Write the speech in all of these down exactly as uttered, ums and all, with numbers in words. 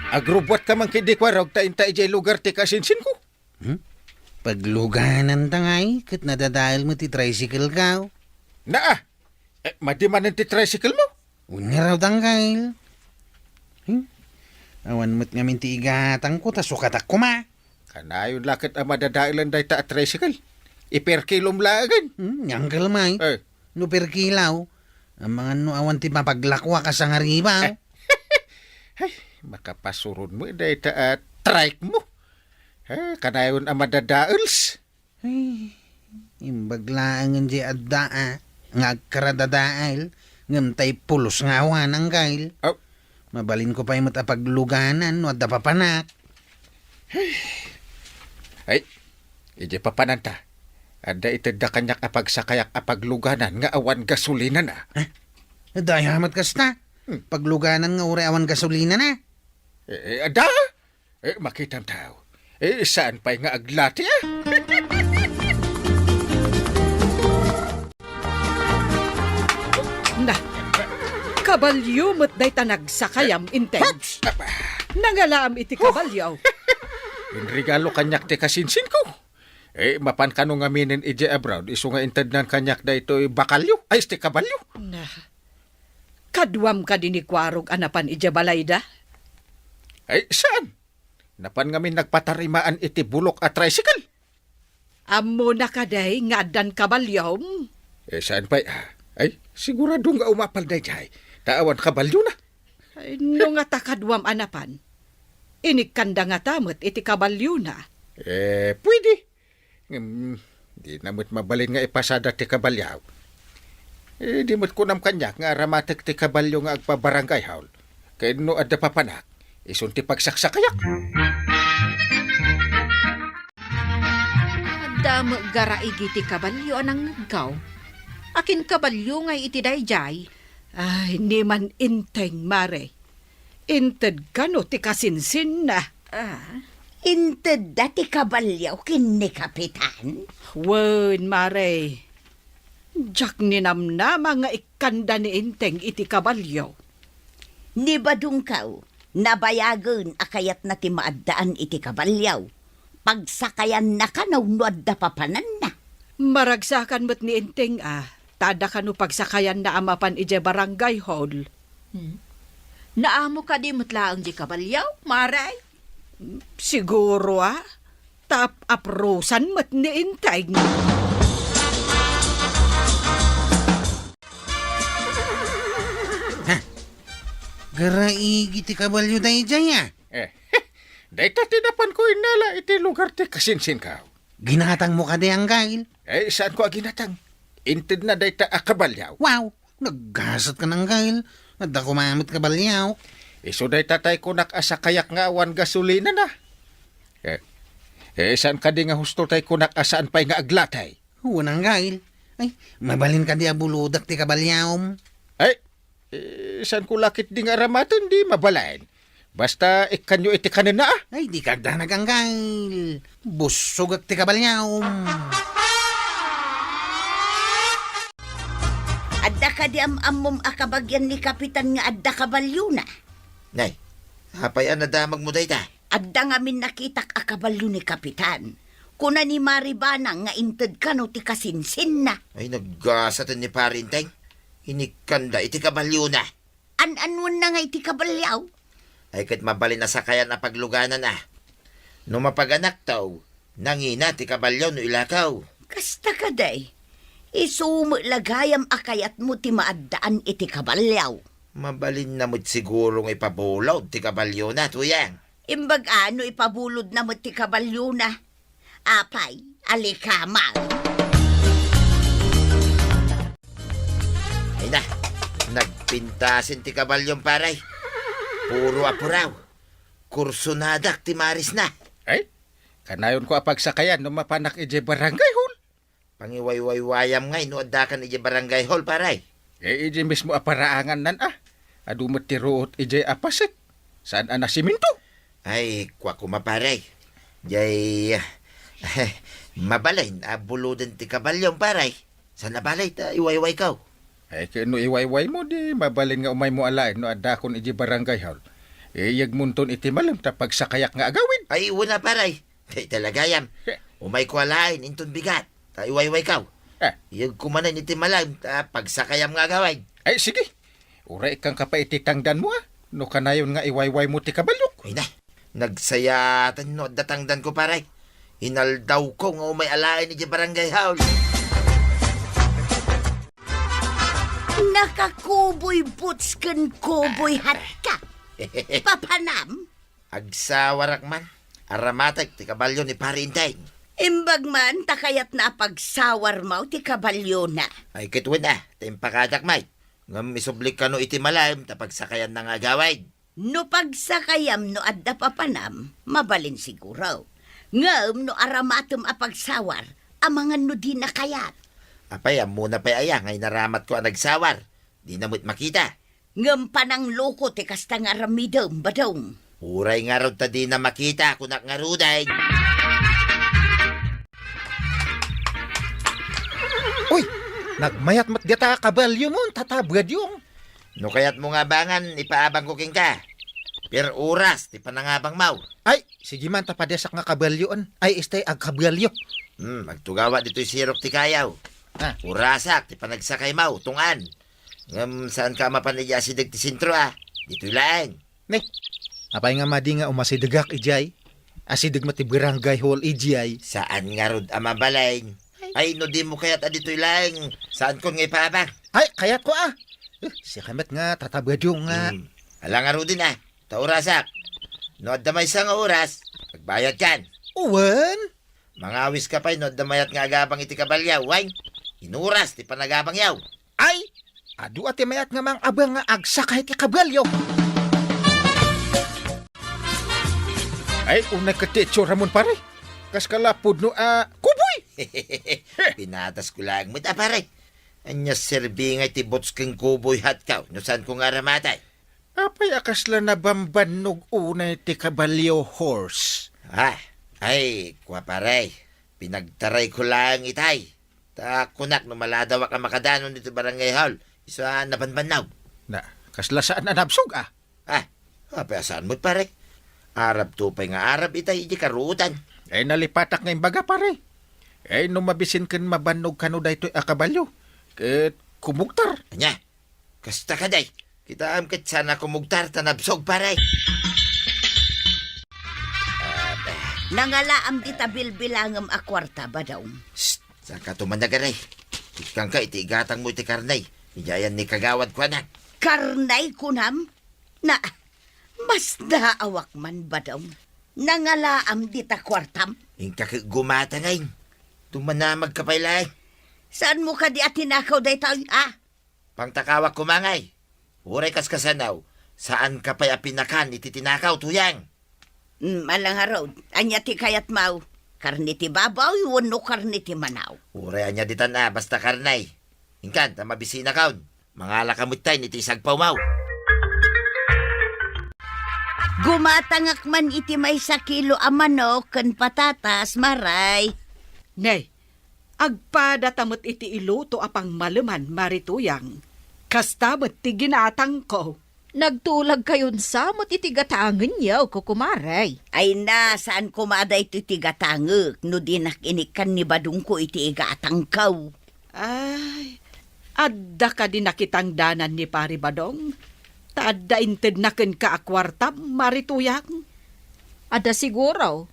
Agrubbuatka man ketdi, Kuarog, ta inta idiay lugar ti kasinsinko. Hmm? Paglugananta ngay, ket nadadael met ti tricycle-ko. Naa, eh, madi manen ti tricycle-mo? Wen ngarud, Anggail. Hmm? Awan met ngamin ti igatangko, ta sukatak koma. Kanayon la ket a madadaelen dayta a tricycle. Iperkilom laengen. Hmm, Anggail, may. Eh. No perkilaw, amangan no awan ti mapaglakwa kas angariba. Ay, makapasuron mo dayta a trike-mo. Eh, kanayon a madadaels. Ay, imbag laengen di adda a, nga agkaradadael, ngem tay pulos nga awan, Anggail. Aw. Mabalinko pay met a pagluganan no adda papanak. Ay, idiay papananta, adda itedda kaniak a pagsakayak a pagluganan nga awan gasolinana. Eh, adda aya met kasta? Hmm. Pagluganan nga uray awan gasolinana? Eh, eh, adda? Eh, makitam tao. Eh, saan pay nga aglati, ah? Na, kabalio met dayta nagsakayam, Enteng. Hops! Nangalaam iti kabalio. Inregalo kaniak ti kasinsinko. Eh, mapan kano ngaminen idiay abroad, isu nga intednan kaniak daytoy bakalyo, ay, ti kabalyo. Na, kaduam kadi ni Kuarog a napan idiay balayda? Ay, saan? Napan ngamin nagpatarimaan iti bulok a tricycle. Ammona kadi nga addan kabalyom? Eh, saan pay, ah? Ay, sigurado nga umapal daydiay. Ta awan kabalyona. Ay, no ngata kaduam a napan, inikkanda ngata met iti kabalyona? Eh, pwede. Ngem, di na met mabalin nga ipasada ti kabalyo. Eh, di met kunam kaniak nga aramatek ti kabalyo nga agpa-barangay hall. Ken no adda papanak, isun ti pagsaksakayak. Adda met garaigi ti kabalyo a nangngegko. Akin kabalyo ngay iti daydiay? Ay, ni man Enteng, mare. Inted kano ti kasinsinna? Ah, intedda ti kabalyo ken ni Kapitan? Wen, mare. Diak ninamnama nga ikkanda ni Enteng iti kabalyo. Ni badongko, nabayagen a kayatna ti maaddaan iti kabalyo. Pagsakayanna kano no adda papananna. Maragsakan met ni Enteng a, ta adda kano pagsakayanna a mapan idiay barangay hall. Hmm. Naamo kadi met laeng di kabalyo, mare? Siguro a, ta ap-aprosan met ni Enteng. Ha? Garaigi ti kabalyo daydiay a? Eh, dayta ti napanko innala iti lugar ti kasinsinko. Ginatangmo kadi, Anggail? Eh, saanko a ginatang? Intedna dayta a kabalyo. Wow! Naggasat ka, Anggail. Adda koma met kabalyo. Isu dayta tay kunak a sakayak nga awan gasolinana. Eh, eh, saan kadi nga husto tay kunak a saan pay nga aglati? Wen, Anggail. Ay, mabalin kadi a bulodak ti kabalyom? Ay, eh, saanko la ketdi nga aramaten, di mabalin. Basta ikkanyo iti kanenna, ah. Ay, di ka agdanag, Anggail. Bussogak ti kabalyom. Adda kadi am-ammom a kabagian ni Kapitan nga adda kabalyona? Nay, apay a nadamagmo dayta? Adda ngamin nakitak a kabalyo ni Kapitan. Kuna ni Mari Banang nga inted kano ti kasinsinna. Ay, naggasaten ni Pari Enteng. Inikkanda iti kabalyona. An-anuen na nga iti kabalyo? Ay, ket mabalin a sakayan a pagluganan a. No mapaganakto, nangina ti kabalyo no ilakaw. Kasta kadi, isu met la gayam a kayatmo ti maaddaan iti kabalyo. Mabalinna met siguro nga ipabulod ti kabalyona, Tuyang. Imbag a no ipabulodna met ti kabalyona. Apay, alikamang. Ay na, nagpintasen ti kabalyom, pare. Puro apuraw. Kursonadak ti marisna. Ay, kanayonko a pagsakayan no mapanak idiay barangay hall. Pangiwaywaywayam ngay no addakan idiay barangay hall, pare. Eh, idiay mismo a paraangannan a. Adu met ti ruot idiay a paset. Saan a nasiminto? Ay, kua koma, pare. Jay, mabalin a buloden ti kabalyom, pare. Saan a balay ta iwaywayko? Ay, ket no iwaywaymo, di mabalin nga umaymo alaen no addakon idiay barangay hall. Iyegmonton iti malem ta pagsakayak nga agawid. Ay, wen a, pare. Dayta la gayam. Umayko a laeng inton bigat. Ta iwaywaykaw. Eh. Iyegko manen iti malem ta pagsakayam nga agawid. Ay, sige. Uray ikkanka pay iti tangdanmo, a. No kanayon nga iwaywaymo ti kabaliok. Ay na, nagsayaten no adda tangdanko, pare. Inaldawko nga umay a laeng idiay barangay hall. Nakakuboy boots ken kuboy hat ka. Papanam? Agsawarak man. Aramatek ti kabalio ni Pari Inteng. Imbag man ta kayatna a pagsawarmo ti kabaliona. Ay, ket wen a, ta impakadak met. Ngem isublik kano iti malem ta pagsakayanna nga agawid. No pagsakayam no adda papanam, mabalin siguro. Ngem no aramatem a pagsawar, amangan no dina kayat. Apay, ammona pay aya nga inaramatko a nagsawar? Dina met makita. Ngem panangloko ti kasta nga aramidem, Badong. Uray ngarud ta dina makita, kunak ngaruden. Uy, nagmayat met dita kabaliom, Tata Badong. No kayatmo nga abangan, ipaabangko kenka. Pir oras ti panangabangmo? Ay, sige man ta padiasak nga kabalioen. Ay, istay agkabalio. Hmm, agtugawa ditoy sirok ti kayaw. Ah. Orasak ti panagsakaymo, tunggan. Ngem saanka a mapan idiay asideg ti sentro, a. Ditoy laeng. Ne, apay nga madi nga umasidegak idiay? Asideg met ti barangay hall idiay. Saan ngarud a mabalin. Ay, no dimo kayat a ditoy laeng, saankon nga ipaabang? Ay, kayatko, a. Eh, siak met nga Tata Badong nga. Hmm. Ala ngaruden, a. Ta orasak. No adda maysa nga oras, agbayadkan. Wen? Mangawiska pay no adda mayat nga agabang iti kabalio, wen? Inoras ti panagabangyo. Ay, adu a ti mayat nga mangabang nga agsakay ti kabalio. Ay, unay ket ti itsuramon, pare. Kas ka la pudno a kuboy. Pinatasko laeng met a, pare. Ania serbi nga iti boots ken kuboy hatko no saanko nga aramaten? Apay a kasla nabambannog unay ti kabalio, horse? Ah, ay, kua, pare. Pinagtarayko laeng itay. Ta kunak no maladawak a makadanon ditoy barangay hall, isu a nabambannog. Na, kasla saan a nabsog, a? Ah, apay a saan met, pare? Arabto pay nga arab itay idiay karuotan. Ay, nalipatak nga imbaga, pare. Ay, no mabisin ken mabannog kano daytoy a kabalio, ket kumugtar. Ania? Kasta kadi. Kitaem ket saan a kumugtar ta nabsog, pare. Aba. Nangalaam dita bilbilangem a kuarta, Badong. Psst, saanka tumanag, are. Ikkanka iti igatangmo iti karne. Idiayan ni kagawad, kuanak. Karne, kunam? Na, masdaawak man, Badong. Nangalaam dita kuartam. Inka ket gumatangem. Tumanamagka pay laeng. Saanmo kadi a tinakaw daytoy, a? Pangtakawak koma ngay. Uray kaskasano, saanka pay a pinakan iti tinakaw, Tuyang. Mm, ala ngarud, ania ti kayatmo? Karne ti baboy wenno karne ti manok? Uray ania ditan a, basta karne. Inkan, ta mabisinakon. Mangalaka met tayen iti isagpawmo. Gumatangak man iti maysa kilo a manok ken patatas, Maray. Ne, agpadata met iti iluto a pangmaleman, Mari Tuyang. Kasta met ti ginatangko. Nagtulagkayon sa met iti gatangenyo, kukumare. Ay na, saan koma daytoy ti gatangek no dinak inikkan ni Badongko iti igatangko? Ay, adda kadi nakitangdanan ni Pari Badong? Ta adda intedna kenka a kuartam, Mari Tuyang? Adda siguro.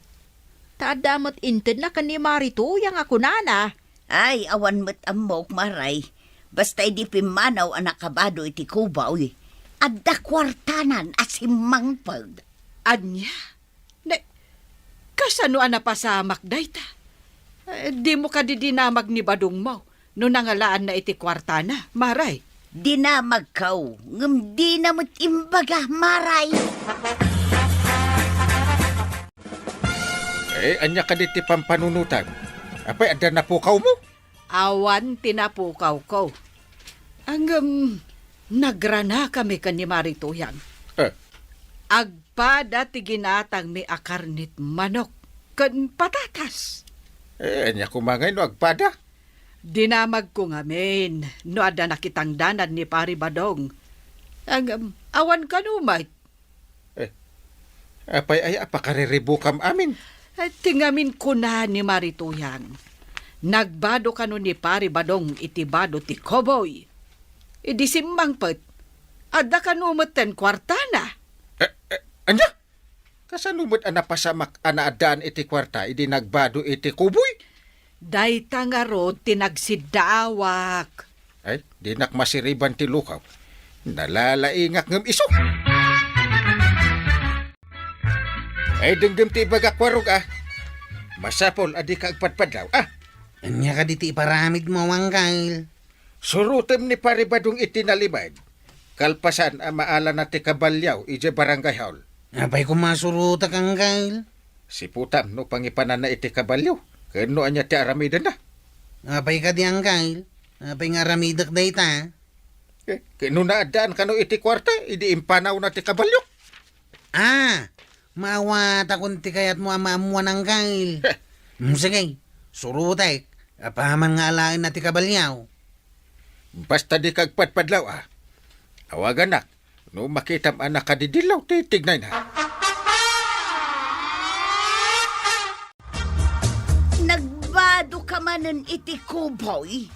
Ta adda met intedna ken ni Mari Tuyang a kunana. Ay, awan met ammok, Maray. Basta idi pimmanaw a nakabado iti kuboy, adda kuartanan a simmangpet. Ania? Ne, kasano a napasamak dayta? Eh, dimo kadi dinamag ni Badongmo no nangalaanna iti kuartana, Maray? Dinamagko, ngem dina met imbaga, Maray. Eh, ania kadi ti pampanunotam? Apay, adda napukawmo? Awan ti napukawko. Ngem, nagranakami ken ni Mari Tuyang. Eh. Agpada ti ginatangmi a karnet manok ken patatas. Eh, ania koma ngay no agpada? Dinamagko ngamin no adda nakitangdanan ni Pari Badong. Ngem, awan kano met. Eh, Apay aya a pakariribukam amin? Ay, ti ngamin kuna ni Mari Tuyang, nagbado kano ni Pari Badong iti bado ti koboy. Idi simmangpet, adda kano metten kuartana. Eh, eh, ania? Kasano met a napasamak a naaddaan iti kuarta idi nagbado iti koboy? Dayta ngarud ti nagsiddaawak. Ay, dinak masiriban ti lukaw. Nalalaingak ngem isu. Ay, denggem ti ibagak, Warog, a. Masapul a dika agpadpadlaw, a. Ania kadi ti iparamidmo, Angkel? Surotem ni Pari Badong iti nalimed. Kalpasan a maalana ti kabalio idiay barangay hall. Apay koma a surotak, Angkel? Siputam no pangipananna iti kabalio, ken no ania ti aramidenna. Apay kadi, Angkel? Apay nga aramidek dayta? Eh, ken no naaddaan kano iti kuarta, idi impanawna ti kabalio? Ah, maawatakon ti kayatmo a maammuan, Angkel. Heh. Mm, sige, surotek, apaman nga alaenna ti kabalio. Basta dika agpadpadlaw, a. Awaganak, no makitam a nakadidillaw ti tignayna. Nagbado ka manen iti koboy?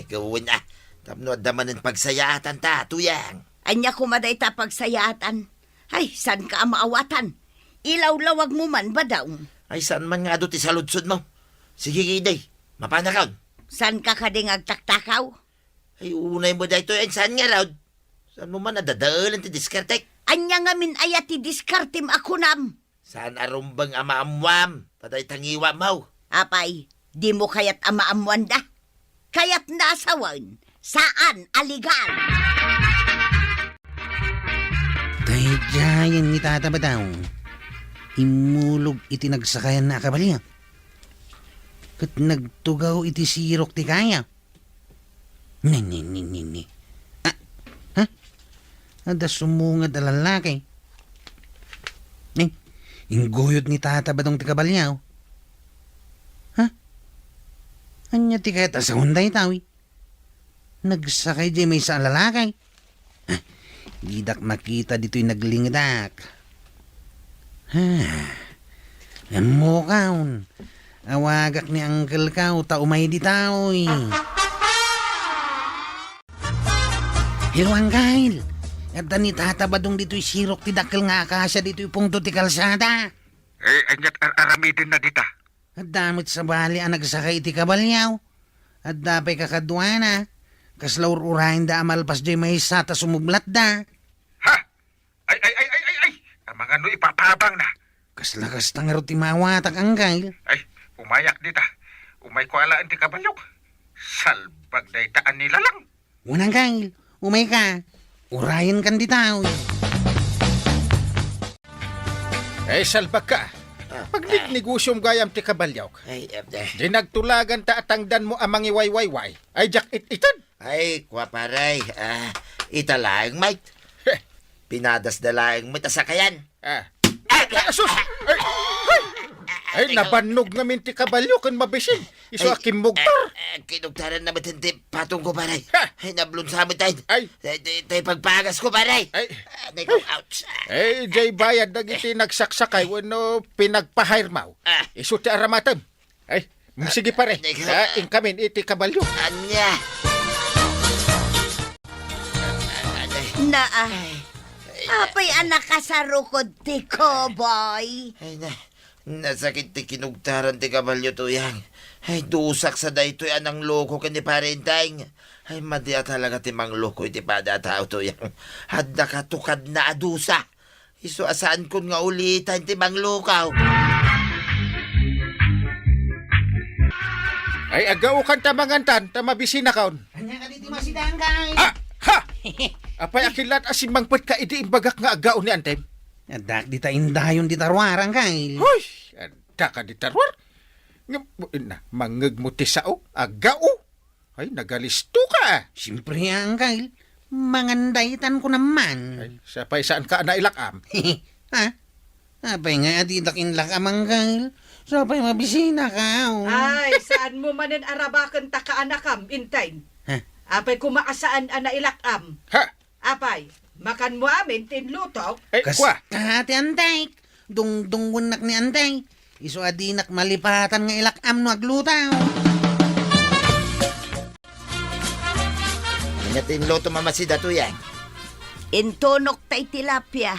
Wen a, tapno adda manen pagsayaatan ta, Tuyang. Ania koma dayta pagsayaatan? Ay, saan ka a maawatan? Ilawlawag mo man, Badong. Ay, saan man nga adu ti saludsod mo? Sige, Kiday, mapanakon. Saan ka kadi nga agtaktakaw? Ay, unay mo daytoy, ay, saan nga raw? Saan mo man nadadaelan ti diskartek? Ania ngamin aya ti diskartem a kunam? Saan a rumbeng a maammuam, ta dayta ngiwam, haw? Apay, dimo kayat a maammuanda? Kayatna a sawen, saan a legal. Daydiayen ni Tata Badong. Immulog iti nagsakayanna a kabalio. Ket nagtugaw iti sirok ti kaya. Ni, ni, ni, ni, ni. Ah, ha? Adda sumungad a lalaki. Ni, ingguyod ni Tata Badong ti kabalio. Ha? Ania ti kayat a sawen dayta, wi? Nagsakay diay maysa a lalaki. Ah, didak makita ditoy naglingedak. Ah, ammokon. Awagak ni Uncle ko ta umay ditoy. Hello, Uncle. Adda ni Tata Badong ditoy sirok ti dakkel nga akasia ditoy pungto ti kalsada. Eh, aniat ar-aramidenna dita? Adda met sabali a nagsakay iti kabalio. Adda pay kakaduana. Kasla ur-urayenda a malpas diay maysa ta sumublatda. Ha? Ay, ay, ay, ay, ay, ay! Amangan no ipapabangna. Kasla kasta ngarud ti maawatak, Uncle. Ay, umayak dita. Umayko alaen ti kabaliok. Salbag dayta a nilalang. Wen, Uncle, umayka. Urayenkan ditoy. Ay, salbagka. Ah, pagnegnegosiom gayam ti kabaliok. Ay, eh, eh. Di nagtulaganta a tangdanmo a mangiwaywayway. Ay, diak it-ited. Ay, kua, pare. Ah, ita laeng, mate. Heh. Pinadasda laeng met a sakayan. Ah. Ay, ay, asus! Ay, ay! Ay, nabannog ngamin ti kabalio ken mabisin. Isu a kimmugtar. Ay, ah, kinugtaran na met ti patong ko, pare. Ha? Ay, nablunsa met, ay. Ay. Tay, tay, tay pagpagas ko, pare. Ay. Ah, tay ko, ouch. Ay, diay bayad dagiti nagsaksakay wenno pinagpahirmaw. Ah. Isu ti aramatem. Ay, mm, sige, pare. Teka. Ah, inkamin iti kabalio. Ania? Naa. Ay. Apay a nakasarukod ti koboy? Ay, na, nasakit ti kinugtaran ti kabalio, Tuyang. Ay, dusak sa daytoy a nangloko ken ni Pare Enteng. Ay, madi a talaga ti mangloko iti pada a tao, Tuyang. Adda katukadna a dusa. Isu a saankon nga ulitan ti manglukaw. Ay, aggaokan ta mangantan, ta mabisinakon. Ania kadi ti masidangan? Ah! Ha! Apay a kilat a simmangpetka idi imbagak nga aggao ni Antem? Addak dita indayon dita ruar, Uncle. Hoy! Adda ka dita ruar? Ngem, inna, mangngegmo ti sao, aggao? Ay, nagalisto ka, ah. Siyempre, Uncle. Mangan daytan ko naman. Ay, sapay saan ka a nailak-am? Ha? Apay nga, a didak inlak-am, Uncle. Sapay mabisinaka, oh. Ay, saan mo manen arabaken ta kaanakam, Enteng? Ha? Apay koma a saan a nailak-am? Ha? Apay, makan mo amin ti inlutok? Ay, kua. Kasta ti antek. Dungdungwennak ni Antay. Isu a dinak malipatan nga ilak-am no agluto. Ania ti inlutom a masida, Tuyang? Intunok tay tilapia.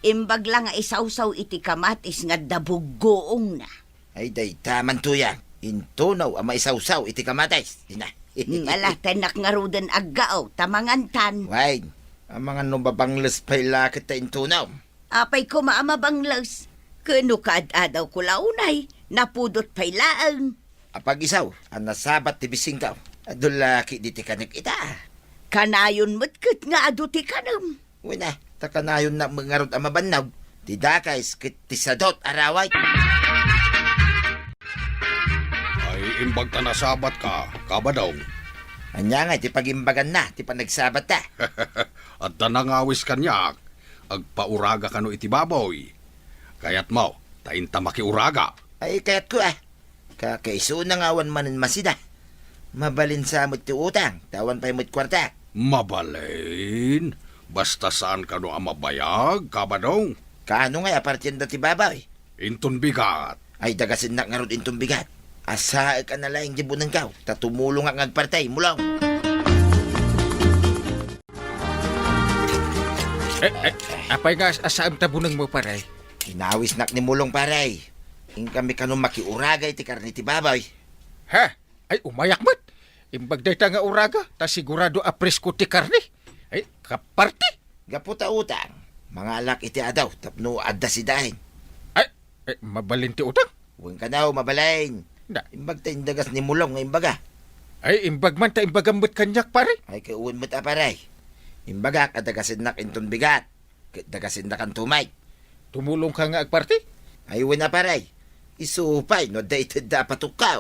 Imbag la nga isawsaw iti kamatis nga adda buggoongna. Ay, dayta man, Tuyang. Intunaw a maisawsaw iti kamatis. Ina. Ala, tennak ngaruden aggao, ta mangantan. Wen, amangan no mabangles pay la ket ta intunaw. Apay koma a mabangles? Ken no kaad-adawko la unay, napudot pay laeng. Apag-isaw a nasabat ti bissingko. Adu la ketdi ti kanek ita. Kanayon met ket nga adu ti kanem. Wen a, ta kanayonna met ngarud a mabannog ti dakes ket ti sadut a rawit. Ay, imbag ta nasabatka, Kabadong. Ania ngay ti pagimbaganna ti panagsabatta? Adda nangawis kaniak, agpauraga kano iti baboy. Kayatmo, ta inta makiuraga. Ay, kayatko, a. Kakaisuna nga awan manen masida. Mabalin sa met ti utang, ta awan pay met kuarta. Mabalin? Basta saan kano a mabayag, Kabadong? Kaano ngay a partienda ti baboy? Inton bigat. Ay, dagasennak ngarud inton bigat. Asaek a nalaing ti bunengko, ta tumulongak nga agparti, Mulong. Eh, eh, apay nga as-, asaem ta bunengmo, pare? Inawisnak ni Mulong, pare. Inkami kano makiuraga iti karne ti baboy. Ha? Ay, umayak met. Imbag dayta nga uraga, ta sigurado a presko ti karne. Ay, kaparti. Gapu ta utang, mangalak iti adaw tapno adda sidaen. Ay, eh, mabalin ti utang? Wen kano, mabalin. Na. Imbag ta indagas ni Mulong nga imbaga. Ay, imbag man ta imbagam met kaniak, pare. Ay, ket wen met a, pare. Imbagak a dagasennak inton bigat. Ket dagasennakanto met. Tumulongka nga agparti? Ay, wen a, pare. Isu pay no adda itedda a patukkaw.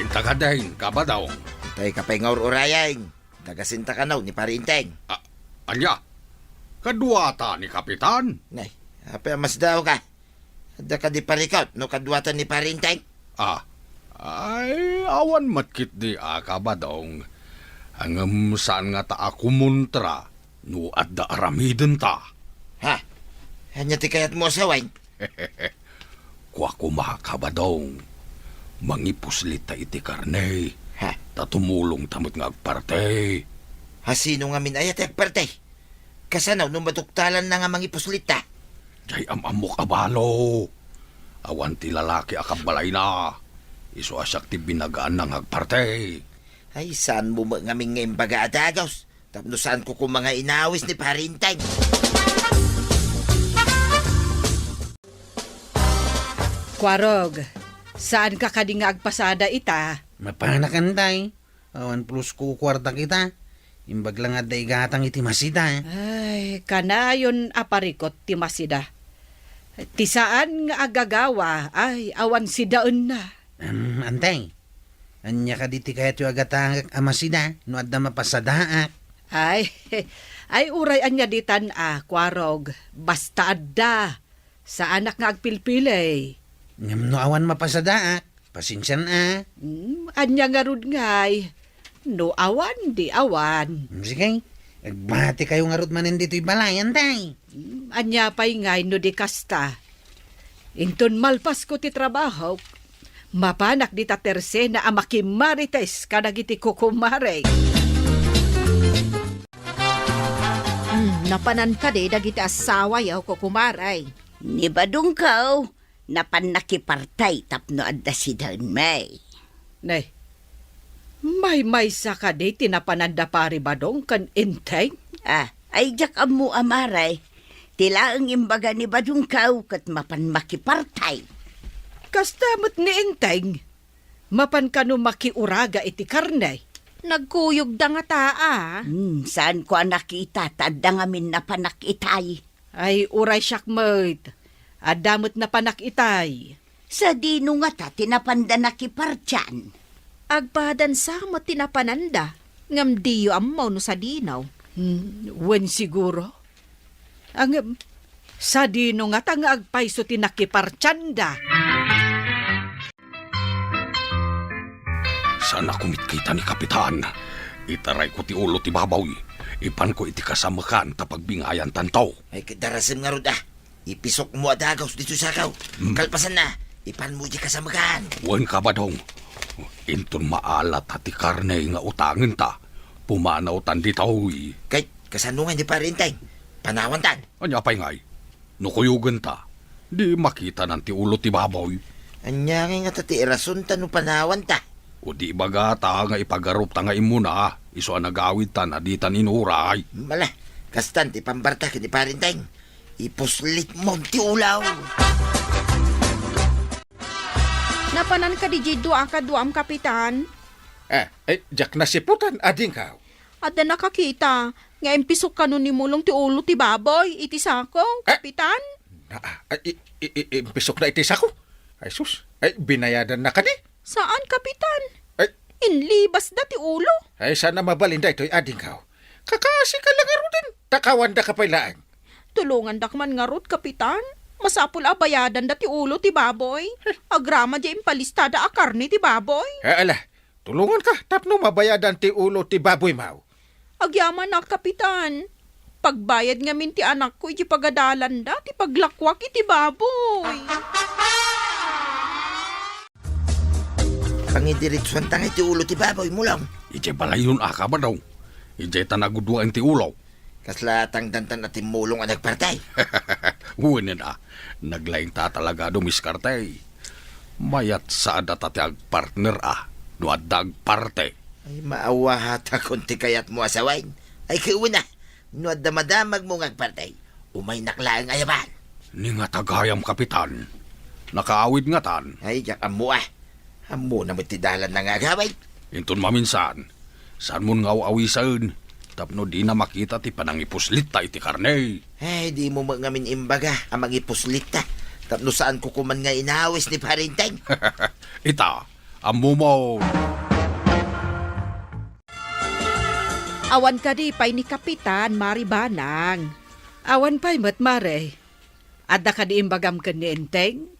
Inta kadi, Kabadong. Itay ka pay nga ur-urayen. Dagasenta kano ni Pare Enteng. A-, ania? Kaduata ni Kapitan? Nay, apay a masdawka? Adda kadi parikut no kaduata ni Pare Enteng? Ah, ay, awan met ketdi a, Kabadong. Ngem saan ngata a kumontra no adda aramidenta. Ha? Ania ti kayatmo a sawen? Kua koma, Kabadong, mangipuslitta iti karne, ha? Ta tumulongta met nga agparti. Hasino ngamin aya ti agparti? Kasano no maduktalanna nga mangipuslitta? Diay am-ammok a balo. Awan ti lalaki a kabbalayna. Isu a siak ti binagaanna nga agparti. Ay, saanmo met ngamin nga imbaga a dagus? Tapno saanko koma nga inawis ni Pare Enteng. Kuarog, saanka kadi nga agpasada ita? Mapanak, Antay. Awan pulos ko kuarta kita. Imbag la nga adda igatang iti masida. Ay, kanayon a parikut ti masida. Ti saan nga agagawa, ay, awan sidaenna. Em, Antay, ania kadi ti kayatyo a gatangek a masida no adda mapasadaak? Ay, ay, uray ania ditan a, Kuarog, basta adda. Saanak nga agpilpili. Ngem no awan mapasadaak, pasensian a. Hmm, ania ngarud ngay? No awan, di awan. Hmm, sige. Agbati kayo ngarud manen ditoy balay, Antay. Hmm, ania pay ngay no di kasta? Inton malpasko ti trabahok, mapanak dita tersena a makimarites kadagiti kukumare. Hmm, napanan kadi dagiti asawayo, kukumare? Ni Badongko, napan nakiparti tapno adda sidaenmi. Nay, maymaysa kadi ti napananda Pari Badong ken Enteng? Ah, ay diak ammo a, mare. Ti laeng imbaga ni Badongko ket mapan makiparti. Kasta met ni Enteng. Mapan kano makiuraga iti karne? Nagkuyogda ngata a. Hmm, saanko a nakita ta adda ngamin napanak itay. Ay, uray siak met. Adda met napanak itay. Sadino ngata ti napanda nakipartian? Agpadansa met ti napananda, ngem diyo ammo no sadino. Hmm, wen siguro. Ngem, sadino ngata nga agpayso ti nakipartianda? Saan a kumitkita ni Kapitan. Itarayko ti ulo ti baboy. Ipanko iti kasamekan ta pagbingayantanto. Ay, ket darasem ngarud, a. Ipisokmo a dagus ditoy sako. Hmm. Kalpasanna, ipanmo iti kasamekan. Wen ka, Badong. Inton maala ta ti karne nga utangenta, pumanawtan ditoy. Kay, kasano nga ni Pare Enteng? Panawantan? Ania pay ngay? No kuyogenta, di makitanan ti ulo ti baboy. Ania ngay ngata ti irasonta no panawanta? O di ibagata nga ipagaropta nga immuna, isu a nagawidtan a ditan inuray. Mala, kastan ti pambarta ken ni Pare Enteng. Ipuslitmon ti ulaw. Napanan kadi diay dua a kaduam, Kapitan? Eh, eh, diak nasiputan, adingkaw. Adda nakakita nga impisok kano ni Mulong ti ulo ti baboy iti sako, Eh? Kapitan? Na, ah, i, i, i, impisok na iti sako? Ay, sus. Ay, binayadan na kadi? Saan, Kapitan? Ay. Inlibas da ti ulo. Ay, sana mabalin daytoy, adingkaw. Kakasi ka lang ngaruden. Takawanda ka pay laeng. Tulongandak man ngarud, Kapitan. Masapul a bayadan da ti ulo ti baboy. Agraman diay impalistada a karne ti baboy. Eh, ala, tulongan ka tapno mabayadan ti ulo ti baboy, maw. Agyamanak, Kapitan. Pagbayad ngamin ti anakko iti pagadalanda ti paglakuak iti baboy. Pangidiritsuanta nga iti ulo ti baboy, Mulong. Idiay balayyon a, Kabadong. Idiay ta nagudua iti ulo. Kasla tangdantan a timmulong a nagpartay. Wen a, naglaing ta talaga dumiskarte. Mayat sa adda ta ti agpartner a, no adda agparte. Ay, maawahatakon ti kayatmo a sawen. Ay, ket wen a, no adda madamagmo nga agpartay, umaynak laeng ayaban. Ni nga tagayam, Kapitan. Nakaawid ngatan. Ay, diak ammo a. Ammona met ti dalanna nga agawid. Inton maminsan, saanmon nga aw-awisen tapno dina makita ti panangipuslitta iti karne. Ay, dimo met ngamin imbaga a mangipuslitta tapno saanko koman nga inawis ni Pare Enteng. Ita, ammomon. Awan kadi pay ni Kapitan Maribanang? Awan pay met, Mare. Adda kadi imbagam ken ni Enteng?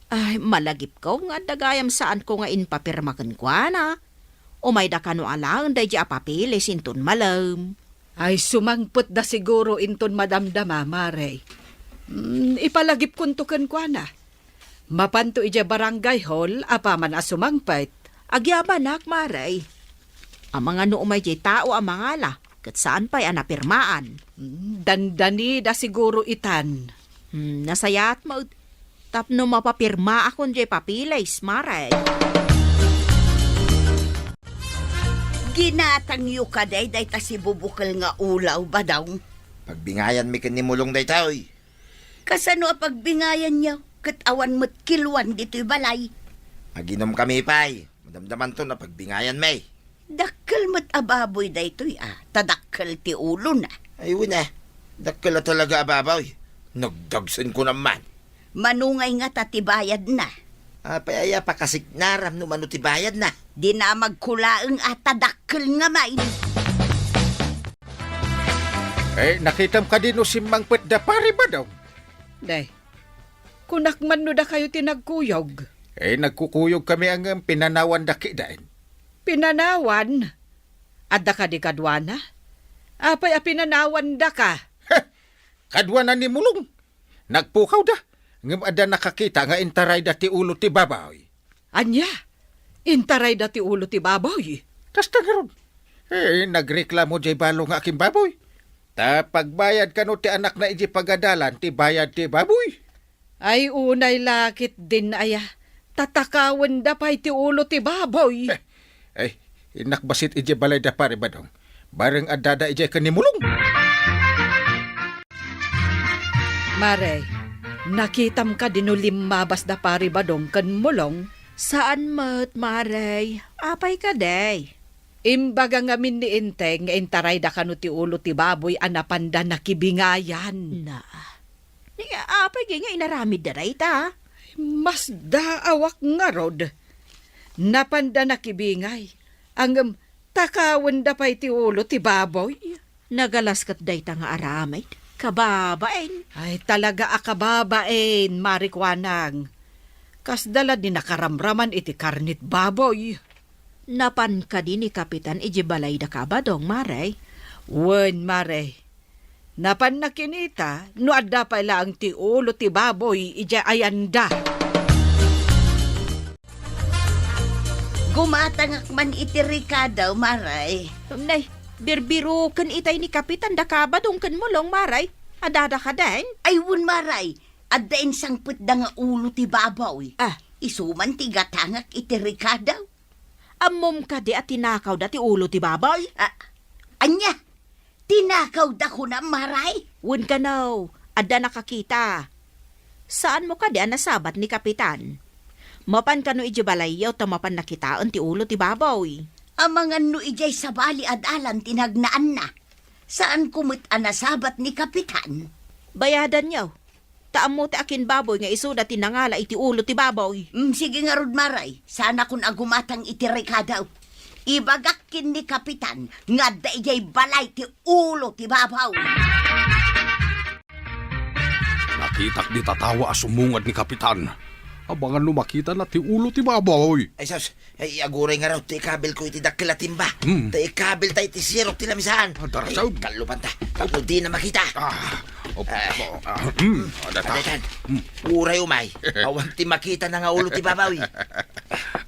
Ay, malagipko nga adda gayam saanko nga impapirma kenkuana. Umayda kano alaen daydiay a papeles inton malem. Ay, sumangpetda siguro inton madamdama, Mare. Mm, ipalagipkonto kenkuana. Mapanto idiay barangay hall apaman a sumangpet. Agyamanak, Mare. Amangan no umay diay tao a mangala, ket saan pay a napirmaan. Mm, dandanida siguro itan. Hmm, nasayaat met tapno mapapirmaakon diay papeles, Mare. Ginatangyo kadi dayta sibubukel nga ulaw, Badong? Pagbingayanmi ken ni Mulong daytoy. Kasano a pagbingayanyo ket awan met kiloan ditoy balay? Aginomkami pay. Madamdamanton a pagbingayanmi. Dakkel met a baboy daytoy a, ta dakkel ti ulona. Ay, wen a. Dakkel a talaga a baboy. Nagdagsenko man. Mano ngay ngata ti bayadna? Apay aya pakasignaram no mano ti bayadna? Dinamagko laeng a ta dakkel ngamin. Eh, nakitam kadi no simmangpet da Pare Badong? Day, kunak man no dakayo ti nagkuyog. Eh, nagkukuyog kami ngem pinanawan da kitaen. Pinanawan? Adda kadi kaduana? Apay a pinanawan da ka? Heh! Kaduana ni Mulong. Nagpukaw da, ngem adda nakakita nga intaray da ti ulo ti baboy. Ania? Intaray da ti ulo ti baboy? Kasta ngarud. Eh, nagreklamo diay balo nga akimbaboy. Ta pagbayad kano ti anakna idiay pagadalan ti bayad ti baboy. Ay, unay la ketdin aya. Tatakawenda pay ti ulo ti baboy. Eh, ay, innak bassit idiay balay da Pare Badong. Bareng addada idiay ken ni Mulong. Mare, nakitam kadi no limmabas da Pare Badong ken Mulong? Saan met, Mare. Apay kadi? Imbaga ngamin ni Enteng nga intarayda kano ti ulo ti baboy a napanda nakibingayan. Na. Ni, apay ngay nga inaramidda dayta? Masdaawak ngarud. Napanda nakibingay. Ngem takawenda pay ti ulo ti baboy. Nagalas ket dayta nga aramid. Kababain. Ay, talaga a kababain, Mare Kuanang. Kasda la di nakaramraman iti karne ti baboy. Napan kadi ni Kapitan idiay balay da Kabadong, Mare? Wen, Mare. Napanna kinita no adda pay laeng ti ulo ti baboy idiay ayanda. Gumatangak man iti rekado, Mare. Nay, birbiroken itay ni Kapitan da Kabadong ken Mulong, Mare. Adda kadin? Ay, wen, Mare. Adda insangpetda nga ulo ti baboy. Ah. Isu man ti gatangak iti rekado. Ammom kadi a tinakawda ti ulo ti baboy? Ah, ania? Tinakawda kunam, Mare? Wen kano, adda nakakita. Saanmo kadi a nasabat ni Kapitan? Mapan kano idiay balayyo ta mapanna kitaen ti ulo ti baboy? Amangan no idiay sabali a dalan ti nagnaanna. Saanko met a nasabat ni Kapitan? Bayadanyo. Ta ammo ti akin baboy nga isuda ti nangala iti ulo ti baboy. Mm, sige ngarud, Mare. Saanakon a gumatang iti rekado. Ibagak ken ni Kapitan nga adda idiay balay ti ulo ti baboy. Nakitak di tatawa a sumungad ni Kapitan. Abangan no makitana ti ulo ti baboy. Ay, sus, ay, aguray ngarud ti ikabilko iti dakkel a timba. Hmm. Ta ikabilta iti sirok ti lamisaan. Ah, darasaw. Ay, kallupanta. Tapno dina makita. Ah, op-, Ah. ah, hmm, adata. Adatan. Hmm. Uray umay. Awan ti makitana nga ulo ti baboy.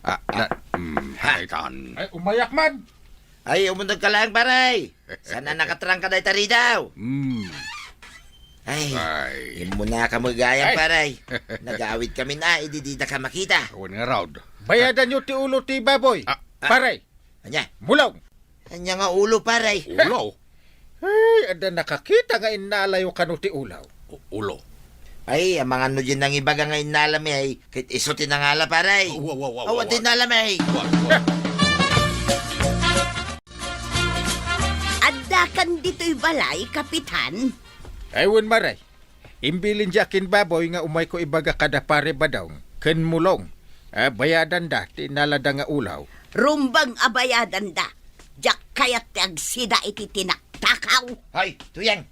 Ah, na, hmm, Ha? Adatan. Ay, umayak man. Ay, umuneg ka laeng, pare. Saan a nakatrangka dayta ridaw? Hmm. Ay, Ay. Immunaka met gayam, Ay. Pare. Nagawid kami na, idi dida ka makita. Wen ngarud. Bayadanyo ti ulo ti baboy. Ah. Pare. Ania? Mulong. Ania nga ulo, pare? Ulo? Ay, adda nakakita nga innalayo kano ti ulo. U-, ulo. Ay, amangan no diay nangibaga nga innalami, ay, ket isu ti nangala, pare. Wa, wa, wa, wa, Awan wa. ti innalami. Wa, wa. Addakan ditoy balay, Kapitan? Ay, wen, Mare. Imbilin diay akin baboy nga umayko ibaga kada Pare Badong ken Mulong a bayadanda ti innalada nga ulo. Rumbeng a bayadanda. Diak kayat ti agsida iti tinaktakaw. Hay, Tuyang!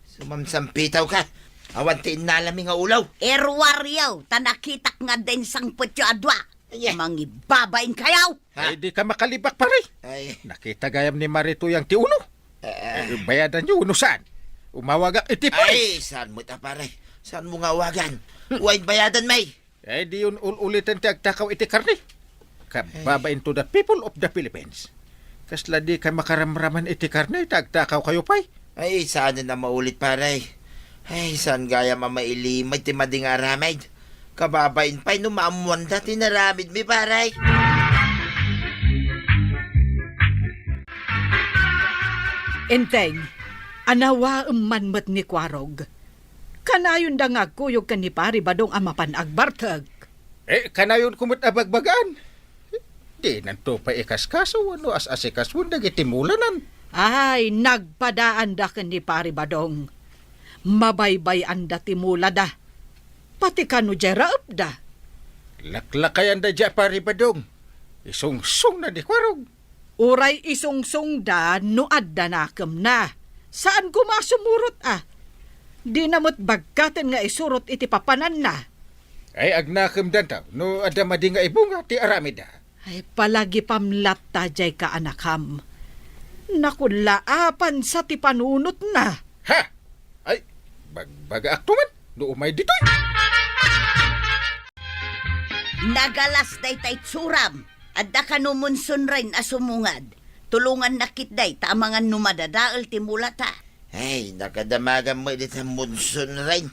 Sumamsampitaw ka. Awan ti innalami nga ulo. Iruaryo, ta nakitak nga adda insangpetyo a dua. Ania? Mangibabain kayo! Ha? Ay, di ka makalibak, pare. Ay. Nakita gayam ni Mare Tuyang ti ulo. Eh. Eh, bayadanyo, no saan? Umawagak iti pulis. Ay, saan mo ta, pare? Saan mo nga awagan? Uwain bayadan, may. Eh, di yon ul-uliten ti agtakaw iti karne. Kababain to the people of the Philippines. Kasla di ka makaramraman iti karne, ta agtakaw kayo pay. Ay, saan na maulit, pare? Ay, saan gayam a mailimay ti madi nga aramid? Kababain pay no maammoanda ti naramidmi, pare. Enteng, anawaem man met ni Kuarog. Kanayonda nga agkuyog ken ni Pari Badong a mapan agbartek. Eh, kanayonko met a bagbagaan. Dinanto pay ikaskaso wenno as-asikasoen dagiti mulanan. Ay, nagpadaanda ken ni Pari Badong. Mabaybay-anda ti mulada. Pati kano diay raepda. Laklakayanda diay Pari Badong. Isungsongna ni Kuarog. Uray isungsongda no adda nakemna. Saan koma a sumurot a. Dina met bagkaten nga isurot iti papananna. Ay, agnakemdanto no adda madi nga ibunga ti aramidda. Ay, palagipam latta diay kaanakam. Nakullaapan sa ti panunotna. Ha? Ay, bagbagaakto man no umay ditoy. Nagalas dayta itsuram. Adda kano Monson Rain a sumungad. Tulongannak ketdi ta amangan no madadael ti mulata. Ay, nakadamagam met dita Monson Rain.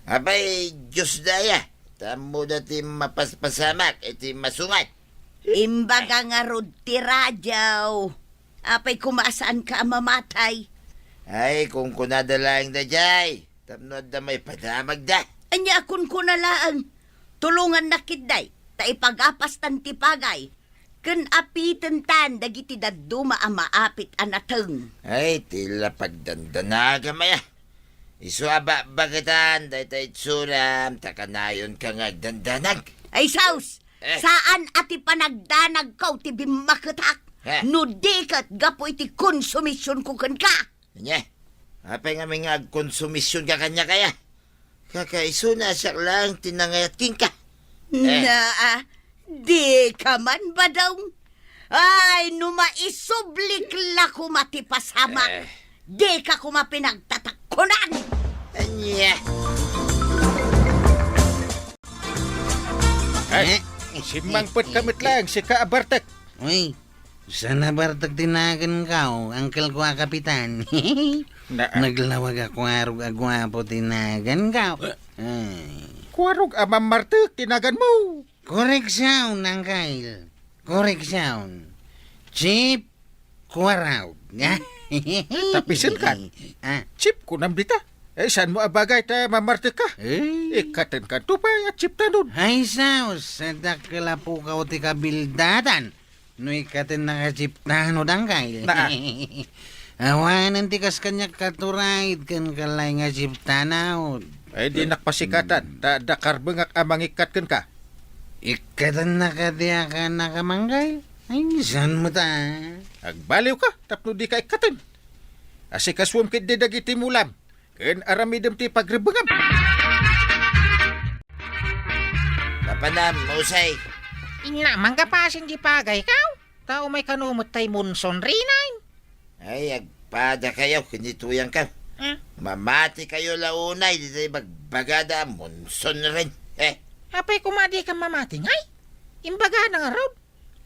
Apay, Dios daya, ta ammoda ti mapaspasamak iti masungad. Imbaga ngarud ti radio. Apay koma a saanka a mamatay? Ay, kunkunada laeng daydiay. Tapno adda maipadamagda. Ania a kunkuna laeng? Tulongannak ketdi, ta ipagapastan ti pagay, ken apitentan dagiti dadduma a maapit a nateng. Ay, ti la pagdandanagam aya. Isu a bakbaketan dayta itsuram, ta kanayonka nga agdandanag. Ay, sus! Eh. Saan a ti panagdanagko ti bimmaketak? Eh. No di ket gapu iti konsumisionko kenka. Ania? Apay ngamin nga agkonsumisionka kaniak aya? Kakaisuna a siak laeng ti nangayat kenka. Eh. Naa, dika man, Badong. Ay, no maisublik la koma ti pasamak, Eh. Dika koma pinagtatakkunan! Ania? Ay, Eh? Simmangpet ka met laeng, sika a bartek. Uy, saan a bartek ti nagankaw, angkelko a kapitan? Na- Naglawag a kuarog a guapo ti nagankaw. Ay. Kuarog a mammartek ti naganmo. Koreksyon, angkel. Koreksyon. Chief Kuarog. Tapisenkan. Ah. Chief, kunam dita. Eh, saanmo a bagay ta mammartek ka? Eh. Ikkatenkan to pay a chieftanon. Ay, sus, dakkel a pukaw ti kabildatan. No ikkatennak a chieftanon, angkel. Na. Awanen ti kas kaniak katuraid ken kalay nga chieftanon. Ay, dinak pasikatan, ta adda karbengak a mangikkat kenka. Ikkatennak a diak a nakamangkay? Ay, saan met a? Agbaliwka, tapno dika ikkaten. Asikasuem ketdi dagiti mulam, ken aramidem ti pagrebbengam. Papanam, Usay. Inna, manggapasen ti pagaykaw. Ta umay kano met tay Monson Reyna. Ay, agpadakayo ken ni tuyangkaw. Eh? Mamatikayo la unay ditoy bagbagada a Monson Reyna. Eh? Apay koma dika mamati, ngay? Imbagada ngarud.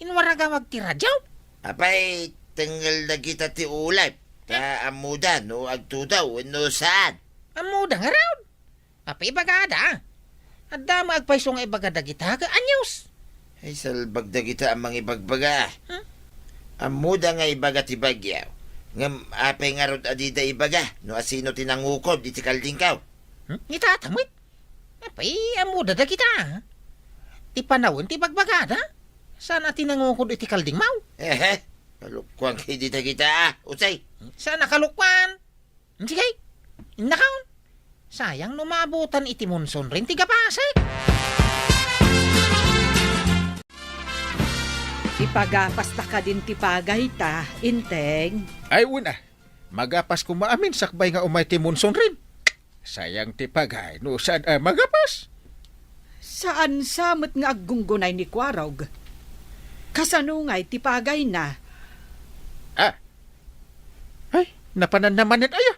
Inwaragam agti radyo. Apay, tengngel dagita ti ulay. Ta ammoda no agtudaw wenno saan. Ammoda ngarud. Apay ibagada? Adda met agpayso nga ibaga dagita ket anius. Ay, salbag dagita a mangibagbaga. Hmm? Ammoda nga ibaga ti bagyo. Ngem apay ngarud a dida ibaga no asino ti nangukod iti kaldingkaw? Hmm? Ni tata met. Apay, ammoda dagita. Ti panawen ti bagbagada. Saan a ti nangukod iti kaldingmaw? Ehe, kalukuan ketdi dagita, ah, Usay. Saan a kalukuan? Sige, innakon. Sayang no maabutan iti Monson Reyna ti gapasek. Ipagapasta kadin ti pagayta, Inteng. Ay, wen a. Magapas koma amin sakbay nga umay ti Monson Reyna. Sayang ti pagay no saan a magapas. Saan sa met nga aggunggunay ni Kuarog? Kasano ngay ti pagayna? Ah. Ay, napananna manen aya?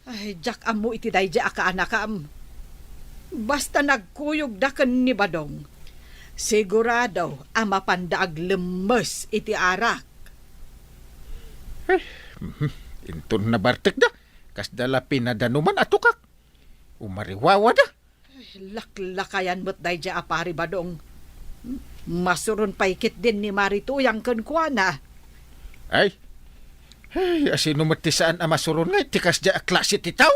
Ay, diak ammo iti daydiay a kaanakam. Basta nagkuyogda ken ni Badong, sigurado a mapanda aglemmes iti arak. Eh, mhm. Inton nabartekda, kasda la pinadanuman a tukak. Umariwawada. Laklakayan met daydiay a Pari Badong. Masuron pay ketdin ni Mari Tuyang kenkuana. Ay. Ay, asino met ti saan a masuron ngay ti kasdiay a klase ti tao?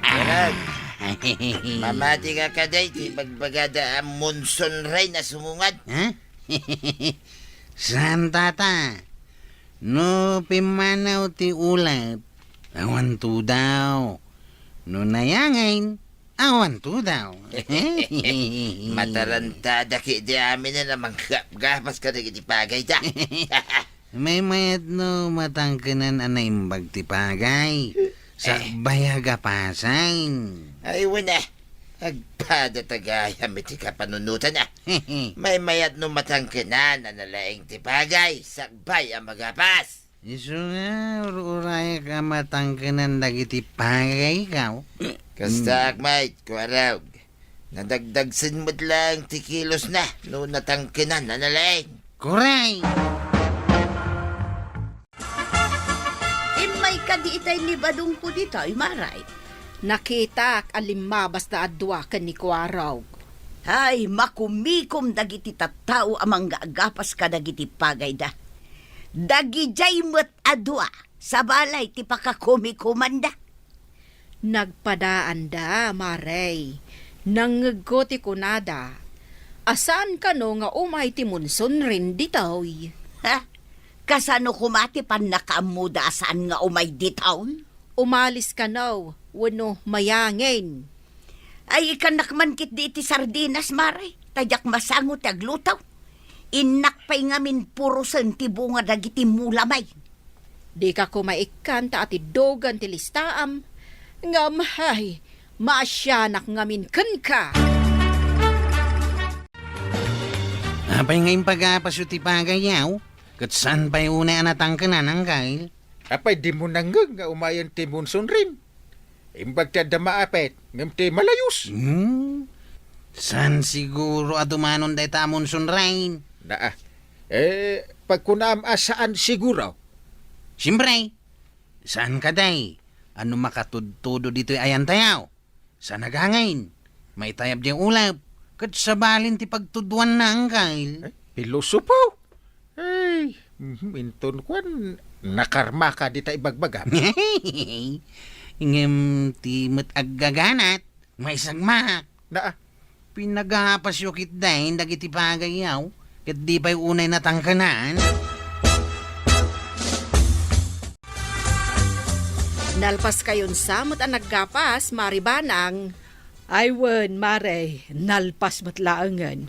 Gerald, mamati ka kadi ti bagbagada a Monson Reyna sumungad? Ha? Saan, tata? No pimmanaw ti ulep, awan tudaw. No nayangen, awan tudaw. Matarantada ketdi aminen a manggapgapas kadagiti pagayda. Maymayat no matangkenan a naimbag ti pagay. Sakbay a gapasan. Ay, wen a. Agpada ta gayam iti kapanunotan a. Maymayat no matangkenan a nalaing ti pagay, sakbay a magapas. Isu nga, ur-urayak a matangkenan dagiti pagaykaw. Kastaak met, Kuarog. Nadagdagsen met laeng ti kilosna no natangkenan a nalaing. Kuray! Immay kadi itay ni Badongko ditoy, Maray. Nakitak a limmabasda a dua ken ni Kuarog. Ay, makumikom dagiti tattao a manggaagapas kadagiti pagayda. Dagidiay met a dua, sabali ti pakakumikomanda. Nagpadaanda, Maray. Nangngegko ti kunada. A saan kano nga umay ti Monson Reyna ditoy? Ha? Kasano koma ti pannakaammoda a saan nga umay ditoy? Umalis kano wenno mayangin? Ay, ikkannak man ketdi iti sardinas, Maray, ta diak masango ti agluto. Innak pay ngamin purosen ti bunga dagiti mulamay. Dika koma ikkan ta atiddogen ti listaam, ngem hay, maasianak ngamin kenka. Apay nga impagapasyo ti pagayyo? Ket saan pay unay a natangkenan, Angkel? Apay, dimo nangngeg nga umayen ti Monson Rain? Imbag ti adda maapit, ngem ti malayos. Hmm? Saan siguro a dumanon dayta a Monson Rain? Naa. Eh, pagkunaam a saan siguro? Siempre, saan kadi? Ano makatudtudo ditoy ayantayo? Sa nagangin, maitayab di ulep, ket sabalin ti pagtudwanna, Angkel. Eh, pilosopo? Ay, mhm, inton kuan, nakarmaka dita ibagbagam. Ngem ti met aggaganat, maisagmak. Naa. Pinagapasyo ketdin dagiti pagayyo, ket di pay unay natangkenan. Nalpaskayon sa met a naggapas, Mare Banang? Ay wen, Mare, nalpas met laengen.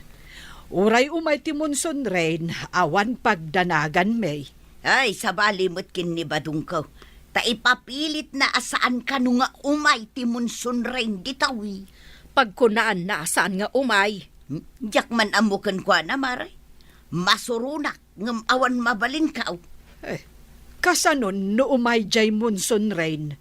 Uray umay ti Monson Rain, awan pagdanaganmi. Ay, sabali met ken ni Badongko. Ta ipapilitna a saan kano nga umay ti Monson Rain ditoy. Pagkunaanna a saan nga umay. Hmm? Diak man ammo kenkuana, Mare. Masuronak ngem awan mabalinko. Eh, kasanon no umay jay Monson Rain?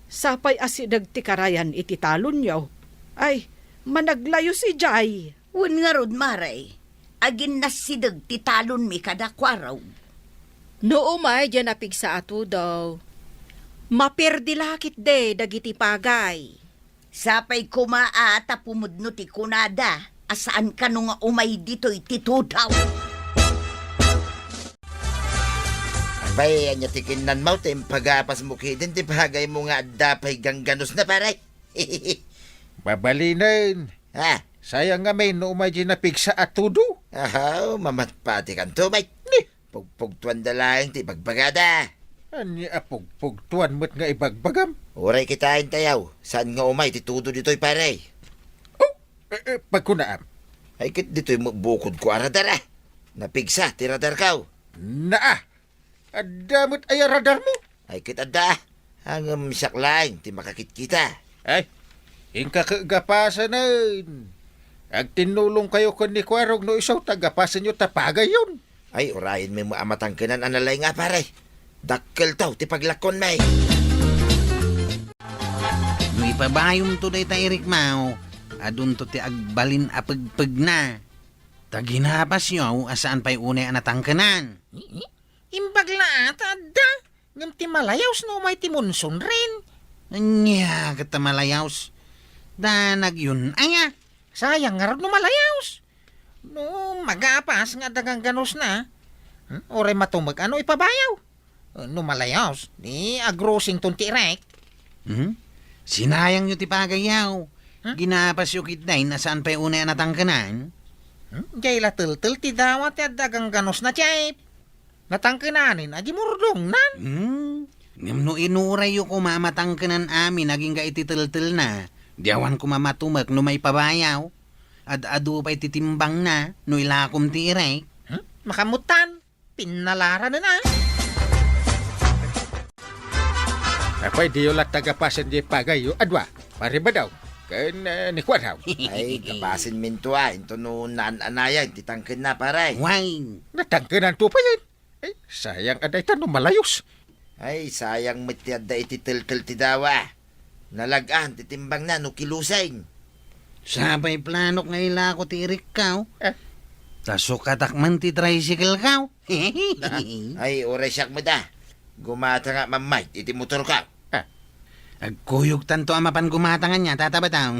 Sapay a sideg ti karayan iti talonyo. Ay, managlayos idiay. Wen ngarud, Mare, aginnassideg ti talonmi kadakuaro. No umay diay napigsa a tudo, maperdi la ketdi dagiti pagay. Sapay koma a ta pumudno ti kunada a saan kano nga umay ditoy ti tudo. Apay, ania ti kinnanmo ta impagapasmo ketdin ti pagaymo nga adda pay gangganusna, pare? Mabalinen. Ha? Sayang ngamin no umay diay napigsa a tudo. Aha, mamatpatikanto, bay. Ni, pugpugtuanda laeng ti ibagbagada. Ania a pugpugtuan met nga ibagbagam? Uray kitaentayo, saan nga umay ti tudo ditoy, pare? Oh, eh, eh, pagkunaam. Ay, ket ditoy met bukodko a radar, a. Napigsa ti radarko. Naa, adda met aya radarmo? Ay, ket adda. Ngem siak laeng ti makakitkita. Ay, inka ket gapasanen. Agtinnulongkayo ken ni Kuarog no isu ta gapasenyo ta pagayyon. Ay, urayenmi met a matangkenan a nalaing a, pare. Dakkelto ti paglakuanmi. No ipabayomto dayta irikmo, adunto ti agbalin a pegpegna. Ta ginapasyo a saan pay unay a natangkenan. Imbag la a ta adda, ngem ti malayos no umay ti Monson Rain. Ania ket ta malayos? Danagyon aya? Sayang ngarud no malayos. No magapas nga adda gangganusna, hmm, uray matumek a no ipabayaw. No malayos, ni agrosington ti irek. Hmm? Sinayangyo ti pagayyo. Hmm? Ginapasyo ketdin a saan pay unay a natangkenan? Hmm? Diay la teltel ti dawa ti adda gangganusna, Chef. Natangkenanen a di murdongnan. Hmm. Ngem no inurayyo koma a matangkenan amin agingga iti teltelna, di awan koma matumek no maipabayaw. Ad-adu pay ti timbangna no ilakom ti irek. Hmm? Makamutan. Pinnalaran na. Apay, diyo latta gapasen di pagayyo a dua, Pare Badaw, ken, eh, ni Kuarog. Ay, gapasenminto a, intono naan-anayan ti tangkenna, pare. Wine. Natangkenanto payen. Eh, sayang a dayta no malayos. Ay, sayang met ti adda iti teltel ti dawa. Nalag-an ti timbangna no kilusen. Sapay planok nga ilako ti irikko. Eh? Ta sukatak man ti tricycle ko. Ay, uray siak met a. Gumatangak mammayt iti motorko. Ah. Agkuyogtanto a mapan gumatangan nia, Tata Badaw.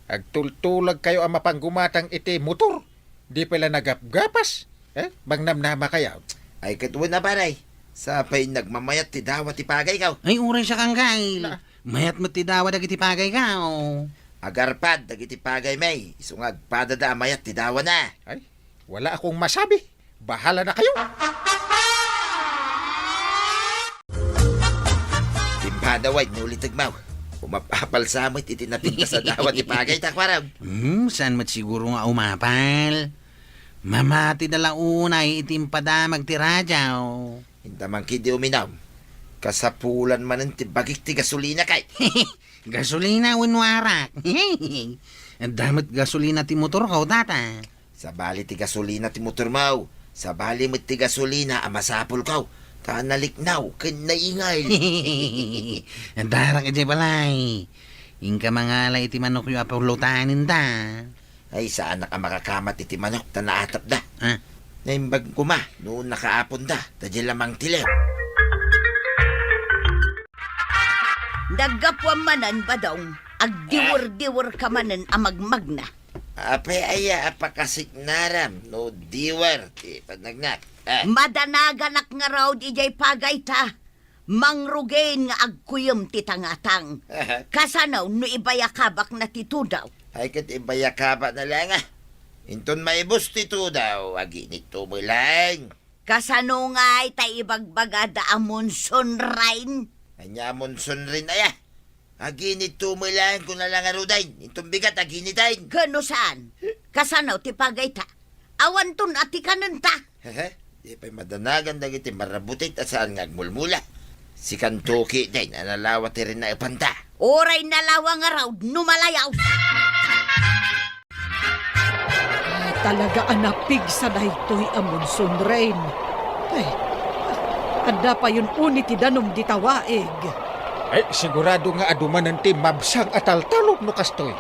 Agtultulagkayo a mapan gumatang iti motor. Di pay la nagapgapas. Eh, mangnamnamakayo. Ay, ket wen a, pare. Sapay nagmamayat ti dawa ti pagayko. Ay, uray siak, Angkel. Na. Mayat met ti dawa dagiti pagayko. Agarpad dagiti pagaymi, isu nga agpadada a mayat ti dawana. Ay, wala akong masabi. Bahala na kayo. Timpada, Wine, no litegmo. Umapapal sa met iti napintas a dawa ti pagayta, Kuarog. Hmm, saan met siguro nga umapal? Mamatida la unay iti impadamag ti radio. Inta man ketdi uminum. Kasapulan manen ti bagik ti gasolina kay. Gasolina wenno arak? Adda met gasolina ti motorko, Tata. Sabali ti gasolina ti motormo. Sabali met ti gasolina a masapulko. Ta naliknaw ken naingay. Adarak idiay balay. Inka mangala iti manokyo a pulutanen da. Ay, saanak a makakamat iti manok ta naatapda. Ah. Naimbag koma no nakaaponda, ta di lamang ti lew. Naggapuam manen, Badong, agdiwer-diwer ka manen a magmagna. Apay aya a pakasiknaram no diwer ti panagnak? Ah. Madanaganak ngarud idiay pagayta. Mangrugin nga agkuyem ti tangatang. Kasano no ibayakabakna ti tudaw? Ay, ket ibayakabakna laeng, ah. Inton maibus ti tudaw, aginitto met laeng. Kasano ngay ta ibagbagada a monsoon rain? Ania a monsoon rain aya? Aginitto met laeng, kuna la ngaruden. Inton bigat, aginiten. Ken no saan? Kasano ti pagayta? Awanton a ti kanenta. Hehe, di pay madanagan dagiti marabutit a saan nga agmulmula. Sikanto ketdin a nalawa ti rinaepanta. Uray nalawa ngarud no malayaw. Ay, talaga a napigsa daytoy a monsoon rain. Ay, adda payon uni ti danum dita waig. Ay, sigurado nga adu manen ti mabsang a taltalon no kastoy.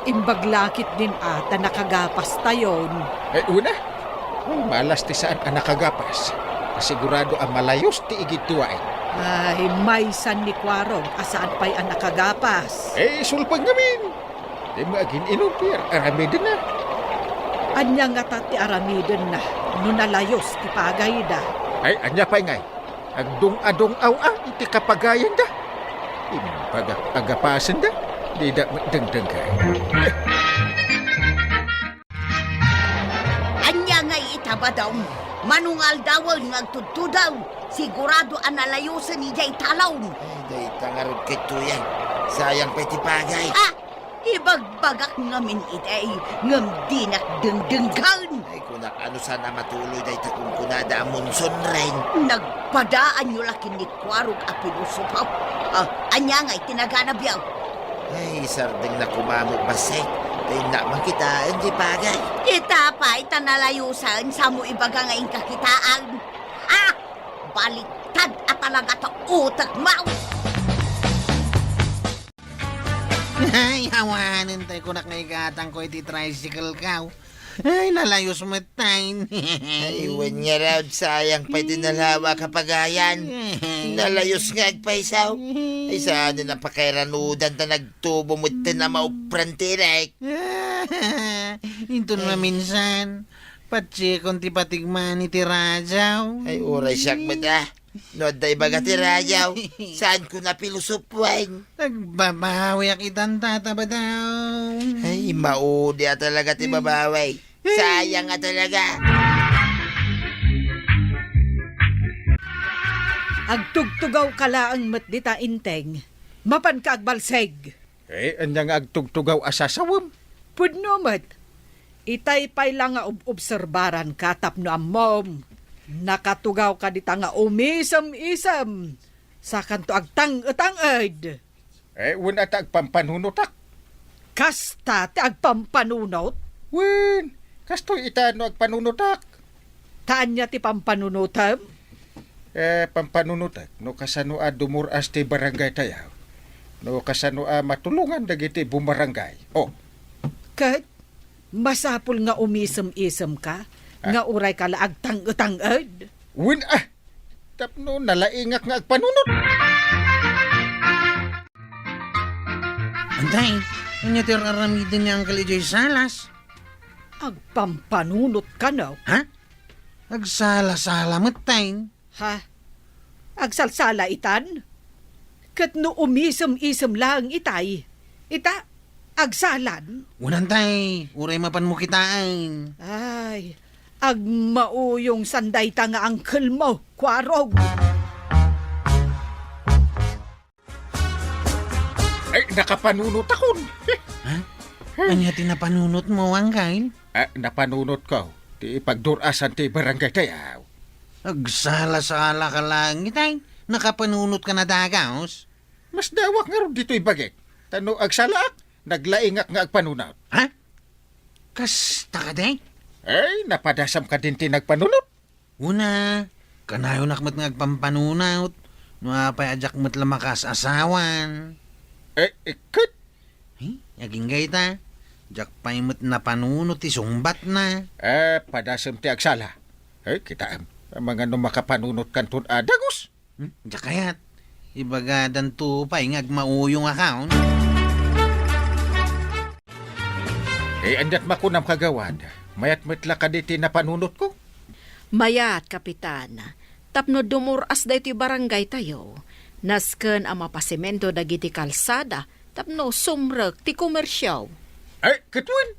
Imbag la ketdin a ta nakagapastayon. Ay, una. Ay, malas ti saan a nakagapas. Sigurado a malayos ti igid ti waig. Ay, maysan ni Kuarog a saan pay a nakagapas. Ay, sulpeng ngamin. Di mo agin-inum ti ar-, aramidenna. Ania ngata ti aramidenna no nalayos ti pagayda? Ay, ania pay ngay? Agdung-adung-aw a iti kapagayanda. Imbag a agapasenda, dida met dengdenggen. Ania ngay ita, Badong? Mano nga aldawen nga agtudtudaw, sigurado a nalayosen idiay talon. Ay, dayta ngarud ketdin. Sayang pay ti pagay. Ah! Ibagbagak ngamin idi, ngem dinak dengdenggen. Ay, kunak, ano saan a matuloy dayta kunkunada a monsoon rain? Nagpadaanyo la ken ni Kuarog a pilosopo. Ah, ania ngay ti naganabyo? Ay, sardengna koma met bassit. Ay, na, makitaen ti pagay. Ita pay ta nalayosen, samo ibaga nga inka kitaen. Ah! Baliktad a talaga ta utekmo! Ay, awanen tay kunak nga igatangko iti tricycle ko. Ay, nalayos met tay. Ay, wen ngarud, sayang pay ti nalawa kapagayan. Nalayos nga agpayso. Ay, saan a pakairanudan ta nagtubo met ti namaupran ti irek. Inton maminsan, patsiekon ti patigman iti radyo. Ay, uray siak met, ah. No adda ibaga ti radyo, saanko a pilosopoen. Nagbabawiak itan, Tata Badong. Ay, maudi a talaga ti babawi. Sayang a talaga. Agtugtugawka laeng met dita, Enteng. Mapanka agbalsig. Eh, ania nga agtugtugaw a sasawem? Pudno met. Itay pay la nga ob-obserbaranka tapno ammom. Nakatugawka dita nga umisem-isem. Sakanto agtang-etang-ed. Eh, wen a ta agpampanunotak. Kasta ti agpampanunot? Wen, kastoy ita no agpanunotak. Ta ania ti pampanunotem? Eh, pampanunotek, no kasano a dumur-as ti barangay tayo? No kasano a matulongan dagiti bumarangay? Oh. Ket masapul nga umisem-isemka, ah, nga urayka la agtang-etang-ed? Wen, ah! Tapno nalaingak nga agpanunot. Antay, ania ti ar-aramiden ni Uncle idiay salas? Agpampanunot kano? Ha? Agsala-sala met tay. Ha? Agsalsala itan? Ket no umisem-isem laeng itay, ita, agsalan? Wen antay, uray mapanmo kitaen. Ay, agmauyongsan dayta nga angkelmo, Kuarog. Ay, nakapanunotakon. Ha? Ania ti napanunotmo, Uncle? Ah, napanunotko ti pagdur-asan ti barangay tayo. Agsala-salaka laeng itay. Nakapanunotka a dagus? Masdaawak ngarud ditoy bagik. Ta no agsalaak, naglaingak nga agpanunot. Ha? Kasta kadi? Ay, napadasam kadin ti nagpanunot? Una, kanayonak met nga agpampanunot. No apay a diak met la makaas-asawan. Eh, ikket? Ay, agingga ita. Diak pay met napanunot ti sungbatna. Eh, padasem ti agsala. Eh, kitaem. Amangan no makapanunot kanton a dagus. Hmm? Diak kayat. Ibagadanto pay nga agmauyong a kaon. Eh, andiat makunam, kagawad. Mayat met la kadi ti napanunotko? Mayat, Kapitan. Tapno dumur-as daytoy barangay tayo, nasken a mapasemento dagiti kalsada tapno sumrek ti komersio. Ay, ket wen?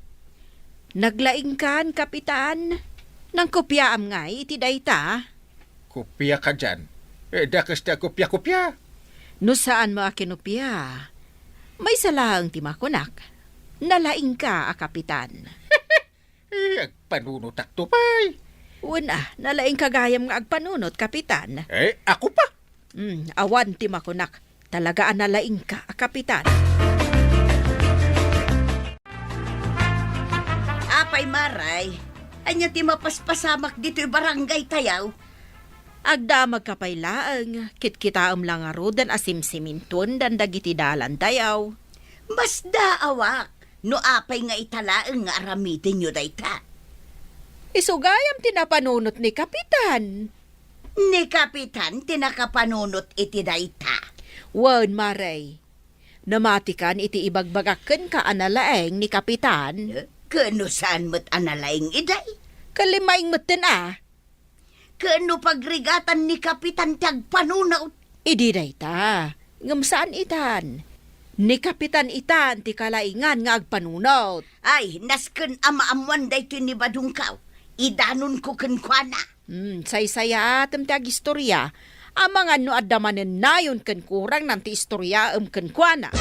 Naglaingkan, Kapitan. Nangkopiaam ngay iti dayta? Kopia kadian. Eh, dakes ti agkopia-kopia. No saanmo a kinopia, maysa laeng ti makunak. Nalaingka a kapitan. Eh, agpanunotakto pay. Wen a, nalaingka gayam nga agpanunot, kapitan. Eh, ako pa? Hmm, awan ti makunak. Talaga a nalaingka a kapitan. Apay, Maray, ania ti mapaspasamak ditoy barangay tayo? Agdamagka pay laeng, kitkitaem la ngaruden a simsimintuendan dagiti dalan tayo. Masdaawak no apay nga ita laeng nga aramidenyo dayta. Isu gayam ti napanunot ni Kapitan. Ni Kapitan ti nakapanunot iti dayta. Wen, Maray. Namatikan iti ibagbagak kenka a nalaeng ni Kapitan. Eh, ken no saan met a nalaeng iday? Ken limmaing metten a. Ken no pagrigatan ni Kapitan ti agpanunot? Idi dayta, ngem saan itan. Ni Kapitan itan ti kalaingan nga agpanunot. Ay, nasken a maammoan daytoy ni Badongkaw. Idanonko kenkuana. Hmm, saysayaatem ti agistorya. Amangan no adda manennayon ken kurangnan ti istoryaem kenkuana.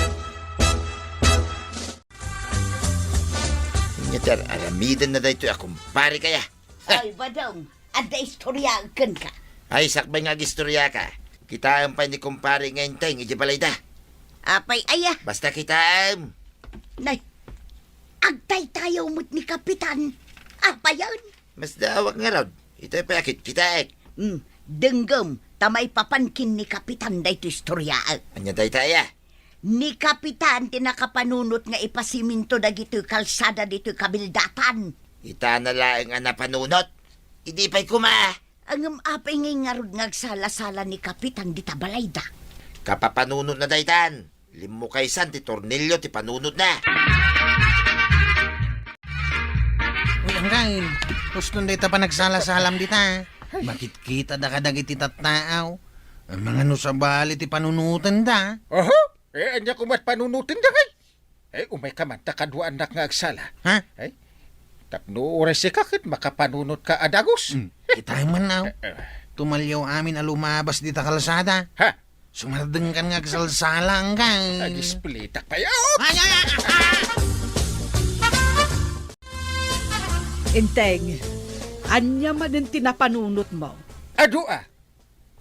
Ania ti ar-, aramidenna daytoy a kumpare kaya? Ay, Badong, adda istorya kenka. Ay, sakbay nga agistorya ka. Kitaem pay ni kumpare nga Enteng iti balayda. Apay aya? Basta kitaem. Nay, agtaytayaw met ni Kapitan. Apayen? Masdaawak ngarud. Itay pay a kitkitaek. Hmm, denggem, ta maipapan ken ni Kapitan daytoy istoryaek. Ania dayta aya? Ni Kapitan ti nakapanunot nga ipasiminto dagitoy kalsada ditoy kabildatan. Itana laeng a napanunot. Idi pay koma. Ngem apay ngay ngarud nga agsala-sala ni Kapitan dita balayda? Kapapanunotna daytan. Limmukaysan ti tornillo ti panunotna. Uy, anggain. Huston dayta panagsala-salam dita. Makitkitada kadagiti tattaaw. Amangan no sabali ti panunotenda. Oho? Eh, ania koma ti panunotenda ngay? Eh, umayka man ta kaduaannak nga agsala. Ha? Eh, tapno uray sika ket makapanunotka a dagus. Hmm. Kitaem man, aw. Eh, eh. Tumalliaw amin a lumabas dita kalsada. Ha? Sumardengkan nga agsalsala, anggain. Agisplitak pay. Ay, ay, ay, ay! Enteng, ania manen ti napanunotmo? Adu a.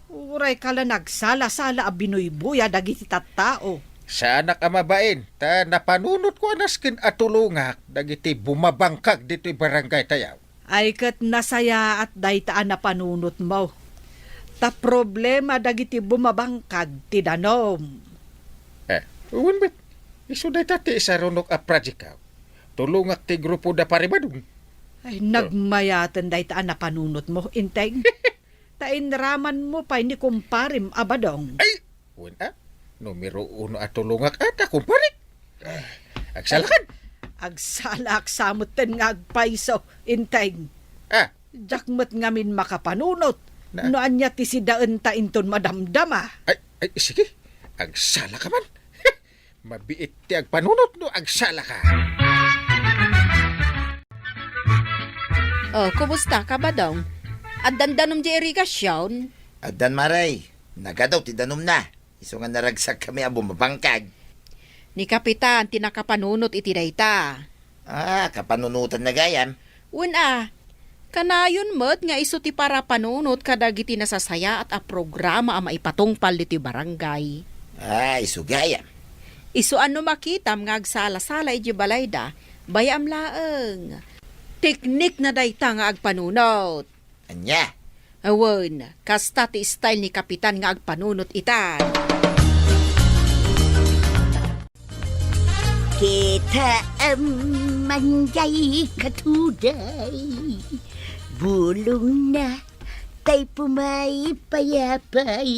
Urayka la nagsala-sala a binuybuya dagiti tattao. Saanak a mabain, ta napanunotko a nasken a tulongak dagiti bumabangkag ditoy barangay tayo. Ay ket nasayaat dayta a napanunotmo. Ta problema dagiti bumabangkag ti danum. Eh, wen met, isu dayta ti isarunok a project, aw. Tulongak ti grupo da Pare Badong. Ay, oh, nagmayaten dayta a napanunotmo, Enteng. Ta inramanmo pay ni kumparem a Badong. Ay, wen a, numero uno a tulongak ata, kumpare. Agsalakan. Agsalaak sa metten nga agpayso, Enteng. Ah. Diak met ngamin makapanunot. Na? No ania ti sidaenta inton madamdama. Ay, ay, sige. Agsalaka man. Mabiit ti agpanunot no agsalaka. Oh, kumusta ka, Badong? Addan danum di irigasion? Addan, Maray. Nagadaw ti danumna. Isu nga naragsakkami a bumabangkag. Ni Kapitan ti nakapanunot iti dayta. Ah, kapanunotanna gayam. Wen a, kanayon met nga isu ti parapanunot kadagiti nasasayaat a programa a maipatungpal ditoy barangay. Ah, isu gayam. Isu a no makitam nga agsala-sala idiay balayda, bayam laeng. Teknikna dayta nga agpanunot. Ania? Awan, kasta ti style ni Kapitan nga agpanunot ita. Kitaem, manjay katuday, bulongna, tay pumaypayapay.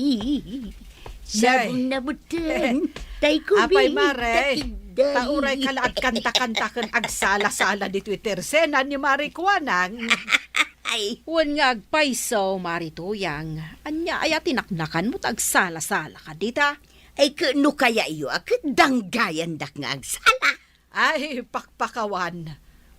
Say. Sabong na buteng, tay kubing. Apay, Mare, katiday. Ta uray ka la agkanta-kanta ken agsala-sala ditoy tersena ni Mari Kuanang. Ay. Wen nga agpayso, Mari Tuyang. Ania aya ti naknakanmo ta agsala-sala ka dita? Ay, ket no kayatyo a ket danggayandak nga agsala. Ay, pakpakawan.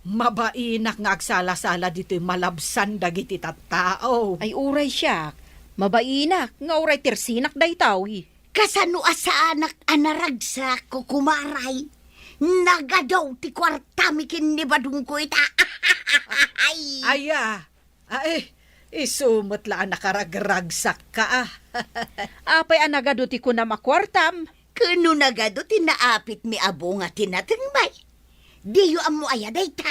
Mabainak nga agsala-sala ditoy malabsan dagiti tattao. Ay, uray siak. Mabainak nga uray tersinak daytoy. Kasano a saanak a naragsak, kukumaray? Nagadu ti kuartami ken ni badongko ita. Ay. Aya, Ay, isu met la a nakaragragsakka, a. Apay a nagadu ti kunam a kuartam? Ken no nagadu ti naapitmi a bunga ti natengmay, diyo ammo aya dayta?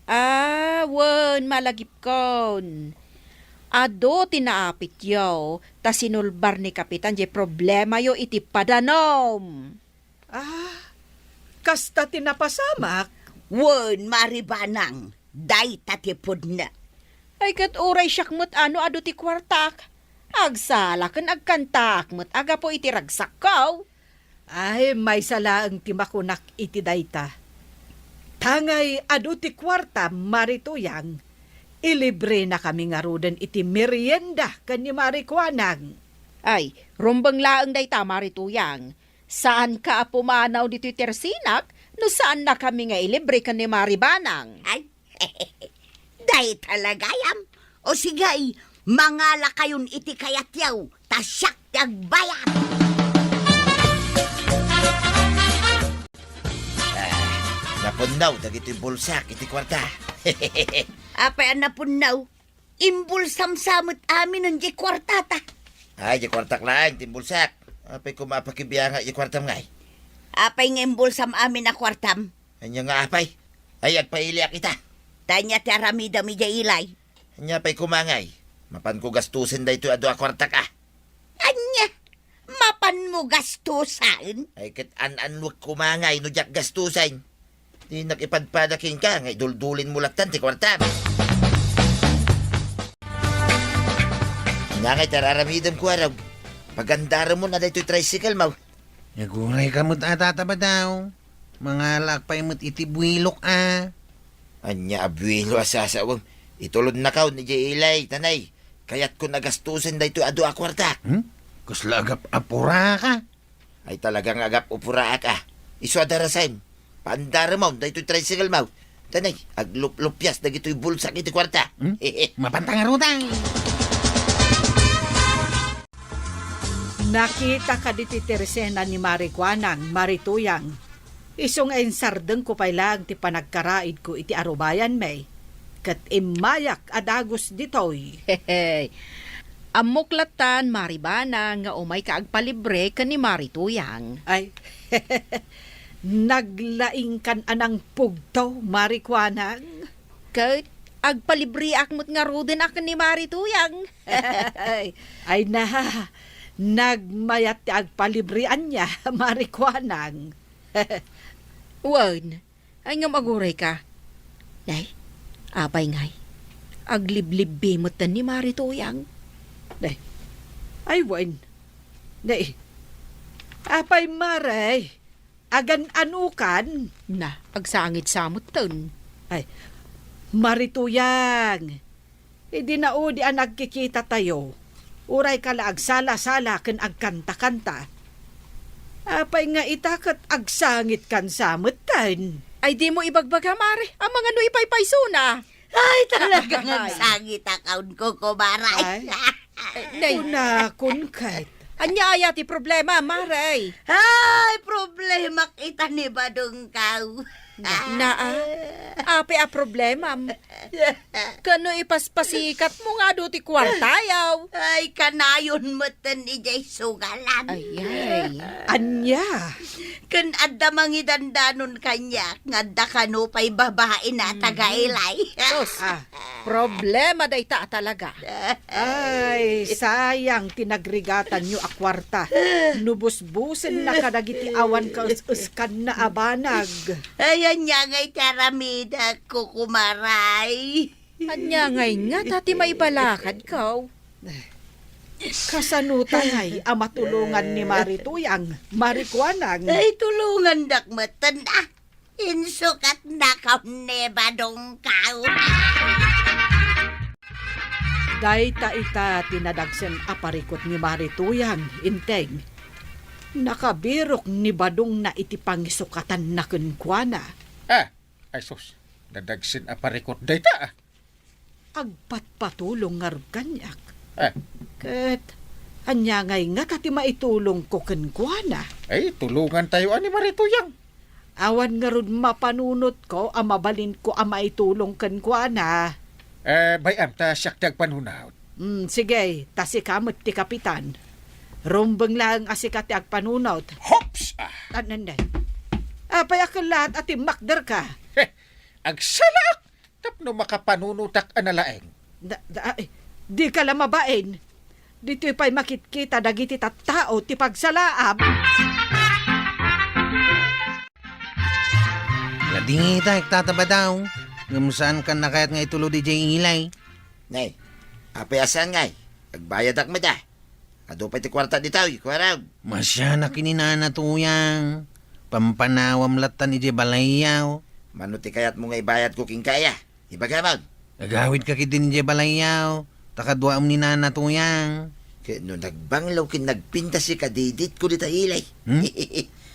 Ah, wen, malagipkon. Adu ti naapityo, ta sinulbar ni Kapitan diay problemayo iti padanum. Ah, kasta ti napasamak? Wen, Mari Banang, dayta ti pudno. Ay, ket uray siak met a no adu ti kuartak. Agsala ken agkantaak met a gapu iti ragsakko. Ay, maysa laeng ti makunak iti dayta. Tangay adu ti kuartam, Mari Tuyang, ilibrenakami ngaruden iti merienda ken ni Mari Kuanang. Ay, rumbeng laeng dayta, Mari Tuyang. Saanka a pumanaw ditoy tersinak no saannakami nga ilibre ken ni Mari Banang. Ay, dayta la gayam. O sige, mangalakayon iti kayatyo, ta siak ti agbayad. Ah, napunnaw dagitoy bulsak iti kuarta. Apay a napunnaw? Imbulsam sa met aminen diay kuartata. Ay, diay kuartak laeng ti imbulsak. Apay koma a pakibiangak diay kuartam ngay? Apay nga imbulsam amin a kuartam? Ania nga apay? Ay, agpailiak ita. Ta ania ti aramidem idiay ilay? Ania pay koma ngay? Mapanko gastusen daytoy adu a kuartak, a. Ania? Mapanmo gastusen? Ay, ket an-annuek koma ngay no diak gastusen. Dinak ipadpada kenka nga iduldulinmo lattan ti kuartam. Ania ngay ti ar-aramidem, Kuarog? Pagandaremon a daytoy tricycle mo. Agurayka met a, Tata Badaw. Mangalaak pay met iti buwilok, a. Ania a buwilo a sasawem? Itulodnakon idiay ilay, tanay. Kayatkon a gastusen daytoy adu a kuartak. Hmm? Kasla agap-apuraka? Ay, talaga nga agap-upuraak, a. Isu a darasem. Paandaremon daytoy tricycle mo. Tanay, agluplupias dagitoy bulsak iti kuarta. Hmm? Mapanta ngaruden. Nakitaka ditoy tersena ni Mari Kuanang, Mari Tuyang. Isu nga insardengko pay laeng ti panagkaraidko iti arubayanmi, ket immayak a dagus ditoy. Hehe. Ammok lattan, Mari Banang, nga umayka agpalibre ken ni Mari Tuyang. Ay, naglaingkan a nangpugto, Mari Kuanang. Ket agpalibreak met ngaruden a ken ni Mari Tuyang. Ay, na, nagmayat ti agpalibreanna, Mari Kuanang. Wen, ay ngem agurayka. Nay, apay ngay? Agliblibbi metten ni Mari Tuyang. Nay, ay wen. Nay, apay, Mari? Agan-anukan? Na, agsangit sa metten. Ay, Mari Tuyang, idi naudi a nagkikitatayo, urayka la agsala-sala ken agkanta-kanta. Apay nga ita ket agsangitkan sa metten? Ay, dimo ibagbaga, Mari, amangan no ipaypaysona. Ay, talagang Ay. Agsangit a kaon ko, kumaray. Ay. Nay. Kunakon ket. Ania aya ti problema, Mari? Ay, problemak ita ni Badongkaw. Naa, apay a problemam? Ken no ipaspasikatmo nga adu ti kuartayaw? Ay, kanayon metten idiay sugalan. Ay, ay. Ania? Ken adda mangidandanon kaniak nga adda kano pay babaina a taga-Ilay. Sus, ah, problema dayta a talaga. Ay, sayang ti nagrigatanyo a kuarta. No busbusenna kadagiti awan kaes-eskanna a banag. Ay, ania ngay ti aramidek, kukumaray? Ania ngay ngata ti maibalakadko? Kasano tay a matulongan ni Mari Tuyang, Mari Kuanang? Ay, tulongandak metten, ah. Insukatnakon ni Badongko. Dayta ita ti nadagsen a parikut ni Mari Tuyang, Enteng. Nakabirok ni Badongna iti pangisukatanna kenkuana. Ah, ay sus, nadagsen a parikut dayta, ah. Agpatpatulong ngarud kaniak. Eh. Ket ania ngay ngata ti maitulongko kenkuana? Ay, tulongantayo a ni Mari Tuyang. Awan ngarud mapanunotko a mabalinko a maitulong kenkuana. Eh, bay-am ta siak ti agpanunot. Hmm, sige, ta sika met ti kapitan. Rumbeng laeng a sika ti agpanunot. Hops! Ah. An-, an-, an-, apay a ket laat a timmakderka? Heh, agsalaak tapno makapanunotak a nalaeng. Da, da, ay, dika la mabain. Ditoy pay makitkita dagiti tattao ti pagsalaam. Ladingita, Tata Badaw. Ngem saankan a kayat nga itulod idiay Ilay. Nay, apay a saan ngay? Agbayadak met a. Adu pay ti kuarta ditoy, kuarog. Masianak ken ni Nana Tuyang. Pampanawam lattan idiay balayyaw. Mano ti kayatmo nga ibayadko kenka aya? Ibagam. Agawidka ketdin idiay balayyaw, ta kaduaem ni Nana Tuyang. Ket no nagbanglaw ken nagpintas ika, diditko dita Ilay. Hmm?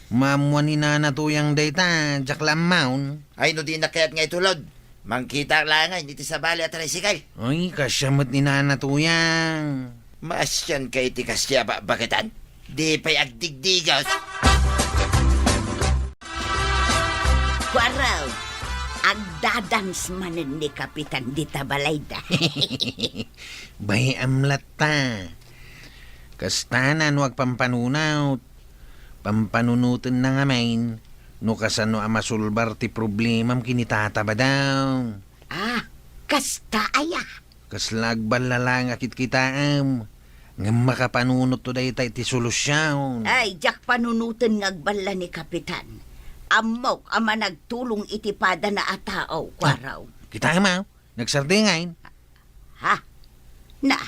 Maammuan ni Nana Tuyang dayta, diak la ammaon. Ay, no dinak kayat nga itulod, mangkitaak laengen iti sabali a tricycle. Ay, kasia met ni Nana Tuyang. Maasianka iti kasdi a bakbaketan? Di pay agdigdigot. Kuarog, agdadance manen ni Kapitan dita balayda. Bay-am latta. Kasta no agpampanunot, pampanunotenna ngamin no kasano a masolbar ti problemam ken ni Tata Badaw. Ah, kasta aya? Kasla agballa laeng a kitkitaem, ngem makapanunotto dayta iti solusion. Ay, diak panunoten nga agballa ni Kapitan. Ammok a managtulong iti padana a tao, Kuarog. Ah, kitaem, a, nagsardengay. Ha? Na,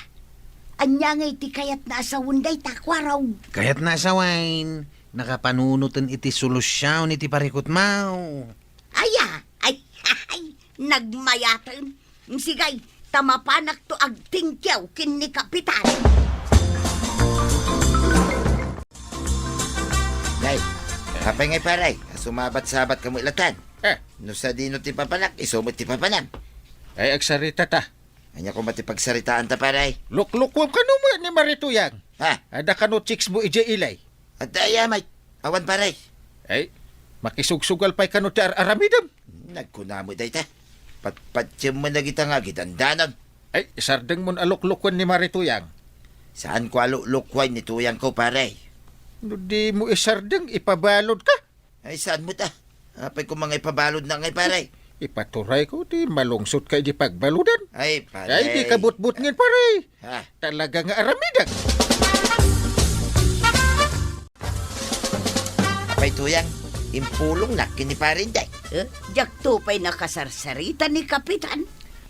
ania ngay ti kayatna a sawen dayta, Kuarog? Kayatna a sawen, nakapanunoten iti solusion iti parikutmo. Aya, ay, ay, nagmayaten. Sige, ta mapanakto agtingkiaw ken ni Kapitan. Nay, apay ngay, pare, a sumabat-sabatka met lattan? Eh. No sadino ti papanak, isu met ti papanam. Ay, agsarita ta. Ania koma ti pagsaritaanta, pare? Luklukuem kano met ni Mari Tuyang. Ha? Adda kano chicks-mo idiay Ilay? Adda aya met. Awan, pare. Ay, makisugsugal pay kano ti ar-aramidem. Nagkuna met dayta. Patpatiem man dagita nga agidandanon. Ay, isardengmon a luklukuen ni Mari Tuyang. Saanko a luklukuen ni Tuyangko, pare. No dimo isardeng, ipabaludka. Ay, saan met a? Apay koma nga ipabaludnak ngay, pare? Ipaturayko ti malungsotka idi pagbaludan. Ay, pare. Ay, dika butbutngen, pare. Ha? Talaga nga aramidek. Apay Tuyang, impulongnak ken ni Pare Inday. Eh, diakto pay nakasarsarita ni Kapitan.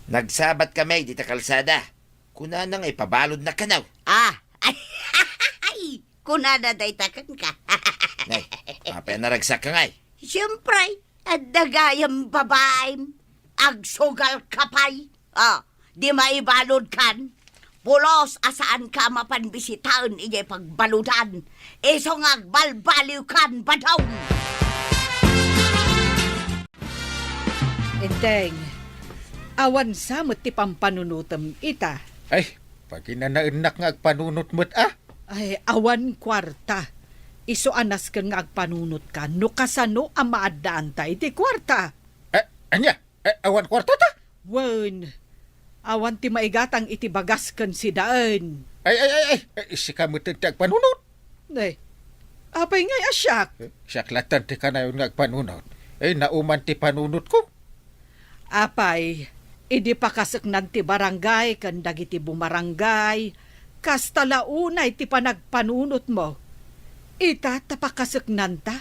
Nagsabat kami dita kalsada. Kunana nga ipabaludnak kano. Ah, ay, kunana dayta kenka. Nay, apay a naragsak ka ngay? Siempre, adda gayam babaim. Agsugal ka pay. Ah, di maibaludkan. Pulos a saanka a mapan bisitaen idiay pagbaludan. Isu nga agbalbaliwkan, Badong. Enteng, awan sa met ti pampanunotem ita. Ay, paginanaennak nga agpanunot met a. Ay, awan kuarta. Isu a nasken nga agpanunotka no kasano a maaddaanta iti kuarta. Eh, ania? Eh, awan kuartata? Wen, awan ti maigatang iti bagas ken sidaen. Ay, ay, ay, ay, eh, sika met ti agpanunot. Eh, apay ngay a siak? Eh, siak latta ti kanayon nga agpanunot. Eh, nauman ti panunotko. Apay, idi pakaseknan ti barangay ken dagiti bumarangay, kasta la unay ti panagpanunotmo. Ita ta pakaseknanta,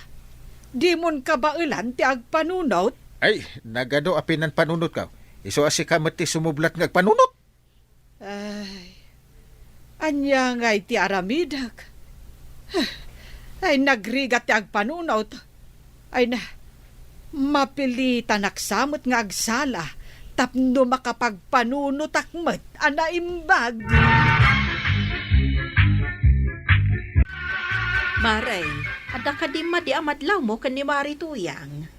dimon kabaelan ti agpanunot? Ay, nagadu a pinanpanunotko. Isu a sika met ti sumublat nga agpanunot. Ay, ania ngay ti aramidek? Ay, nagrigat ti agpanunot. Ay na, mapilitanak sa met nga agsala tapno makapagpanunotak met a naimbag. Mare, adda kadi madi a madlawmo ken ni Mari Tuyang?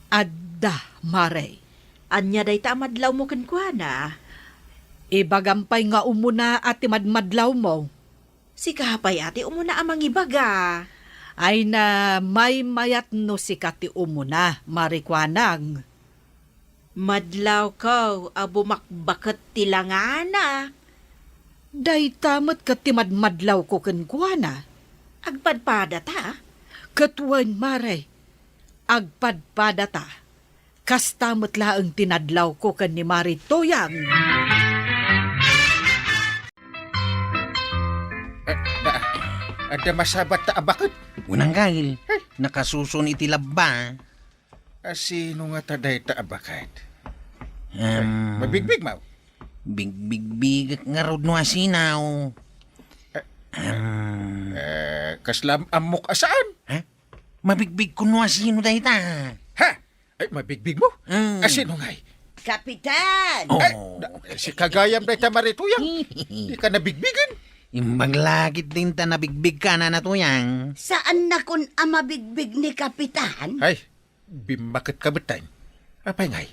Adda, Mare. Ania dayta a madlawmo kenkuana? Ibagam pay nga umuna a ti madmadlawmo. Sika pay a ti umuna a mangibaga. Ay na, maymayat no sika ti umuna, Mari Kuanang. Madlawko a bumakbaket ti langana. Dayta met ket ti madmadlawko kenkuana. Agpadpadata? Ket wen, Mare, agpadpadata. Kasta met laeng ti nadlawko ken ni Mari Tuyang. Eh, na, adda masabatta a baket? Unang gail, eh, nakasuson iti labba. A sino ngata dayta a baket? Em, mabigbigmo? Bigbigbigek ngarud no asino. Eh, em, eh, kasla am-, ammok a saan? Ha? Mabigbigko no asino dayta. Ha? Ay, mabigbigmo? Mm. A sino ngay? Kapitan! Oh. Ay, na, eh, si kagayam dayta Mari Tuyang. Dika nabigbigen. Imbag la ketdin ta nabigbigka, Nana Tuyang. Saannakon a mabigbig ni Kapitan? Ay, bimmaketka metten. Apay ngay?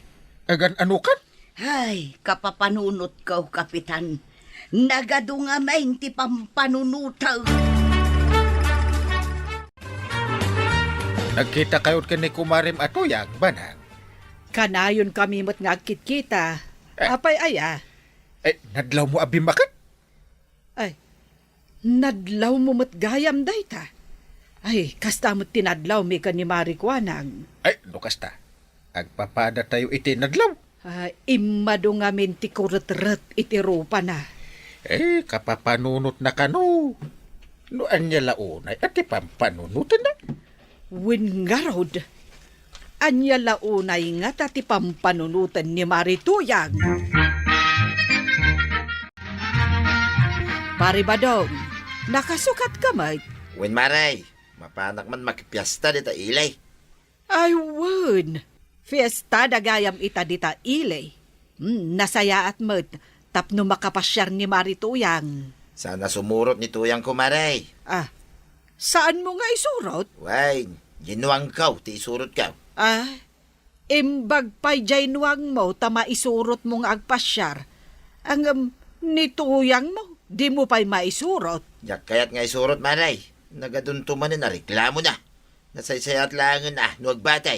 Agan-anokan? Ay, kapapanunotko, Kapitan. Nagadu ngamin ti pampanunotek. Nagkitakayo ken ni kumarem a Tuyang, Banag? Kanayonkami met nga agkitkita. Eh. Apay aya? Eh, nadlawmo a bimmaket? Ay, nadlawmo met gayam dayta. Ay, kasta met ti nadlawmi ken ni Mari Kuanang. Ay, no kasta, agpapadatayo iti nadlaw. Ah, immadu ngamin ti kuretret iti rupana. Eh, kapapanunotna kano. No ania la unay a ti pampanunotenna? Wen ngarud, ania la unay ngata ti pampanunoten ni Mari Tuyang? Mari Badong, nakasukatka met? Wen, Mare, mapanak man makipiesta dita ili. Ay, wen. Fiesta da gayam ita dita ili. Hmm, nasayaat met tapno makapasiar ni Mari Tuyang. Saan a sumurot ni Tuyangko, Mare. Ah, saanmo nga isurot? Wen, diay nuangko ti isurotko. Ah, imbag pay diay nuangmo ta maisurotmo nga agpasiar. Ngem ni Tuyangmo, dimo pay maisurot. Diak kayat nga isurot, Mare. Nagadunto manen a reklamona. Nasaysayaat laengen a no agbatay.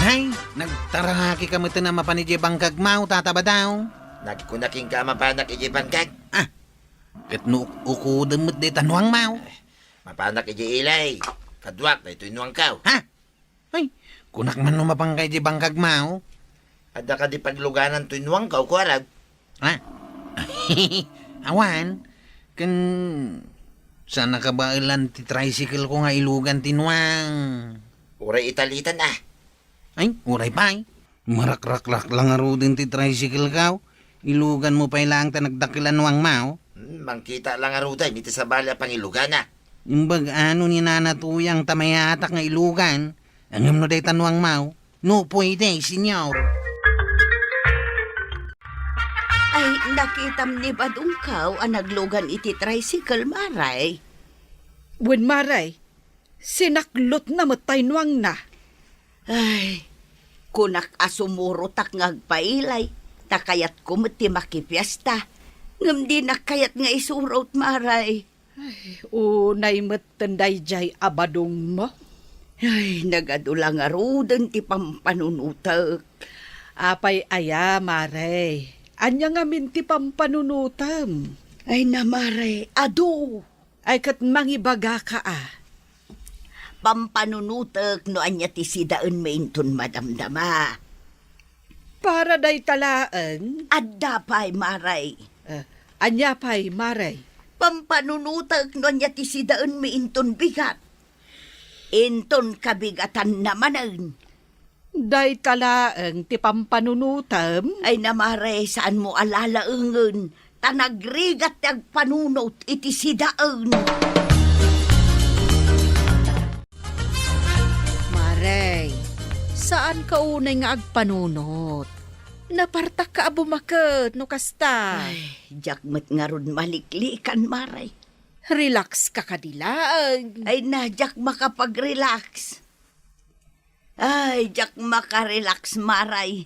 Hay, nagtarakika metten a mapan idiay bangkagmo, Tata Badong. Nagkunak kenka a mapanak idiay bangkag? Ah, ket no uk-, ukudem met dayta nuangmo. Eh, mapanak idiay ili. Kaduak daytoy nuangko. Ha? Ay, kunak man no mapanka idiay bangkagmo. Adda kadi pagluganan toy nuangko, kuarag? Ha? Awan. Ken saan a kabaelan ti tricycle ko nga ilugan ti nuang. Uray italitan, ah. Ay, uray pay. Marakraklak la ngaruden ti tricycle ko. Iluganmo pay laeng ta nagdakkel a nuangmo. Hmm, mangkita la ngaruden iti sabali a pangilugana. Imbag ano ni Nana Tuyang ta mayatak nga ilugan, ngem no dayta nuangmo, no puede, Señor. Ay, nakitam ni Badongko a naglugan iti tricycle, Mare? Wen, Mare. Sinaklotna met tay nuangna. Ay, kunak a sumurotak nga agpaili, ta kayatko met ti makipiesta. Ngem dinak kayat nga isurot, Maray. Ay, unay metten daydiay a badongmo. Ay, nagadu la ngaruden ti pampanunotek. Apay aya, Maray? Ania ngamin ti pampanunotem? Ay na, Maray, adu. Ay, ket mangibagaka a. Pampanunotek no ania ti sidaenmi inton madamdama. Para dayta laeng? Adda pay, Maray. Eh, ania pay, Maray? Pampanunotek no ania ti sidaenmi inton bigat. Inton kabigatanna manen. Dayta laeng ti pampanunotem? Ay na, Maray, saanmo a lalaengen, ta nagrigat ti agpanunot iti sidaen. Maray, saanka unay nga agpanunot. Napartakka a bumaket no kasta. Ay, diak met ngarud maliklikan, Maray. Relax ka kadi laeng. Ay na, diak makapag-relax. Ay, diak makarelax, Maray.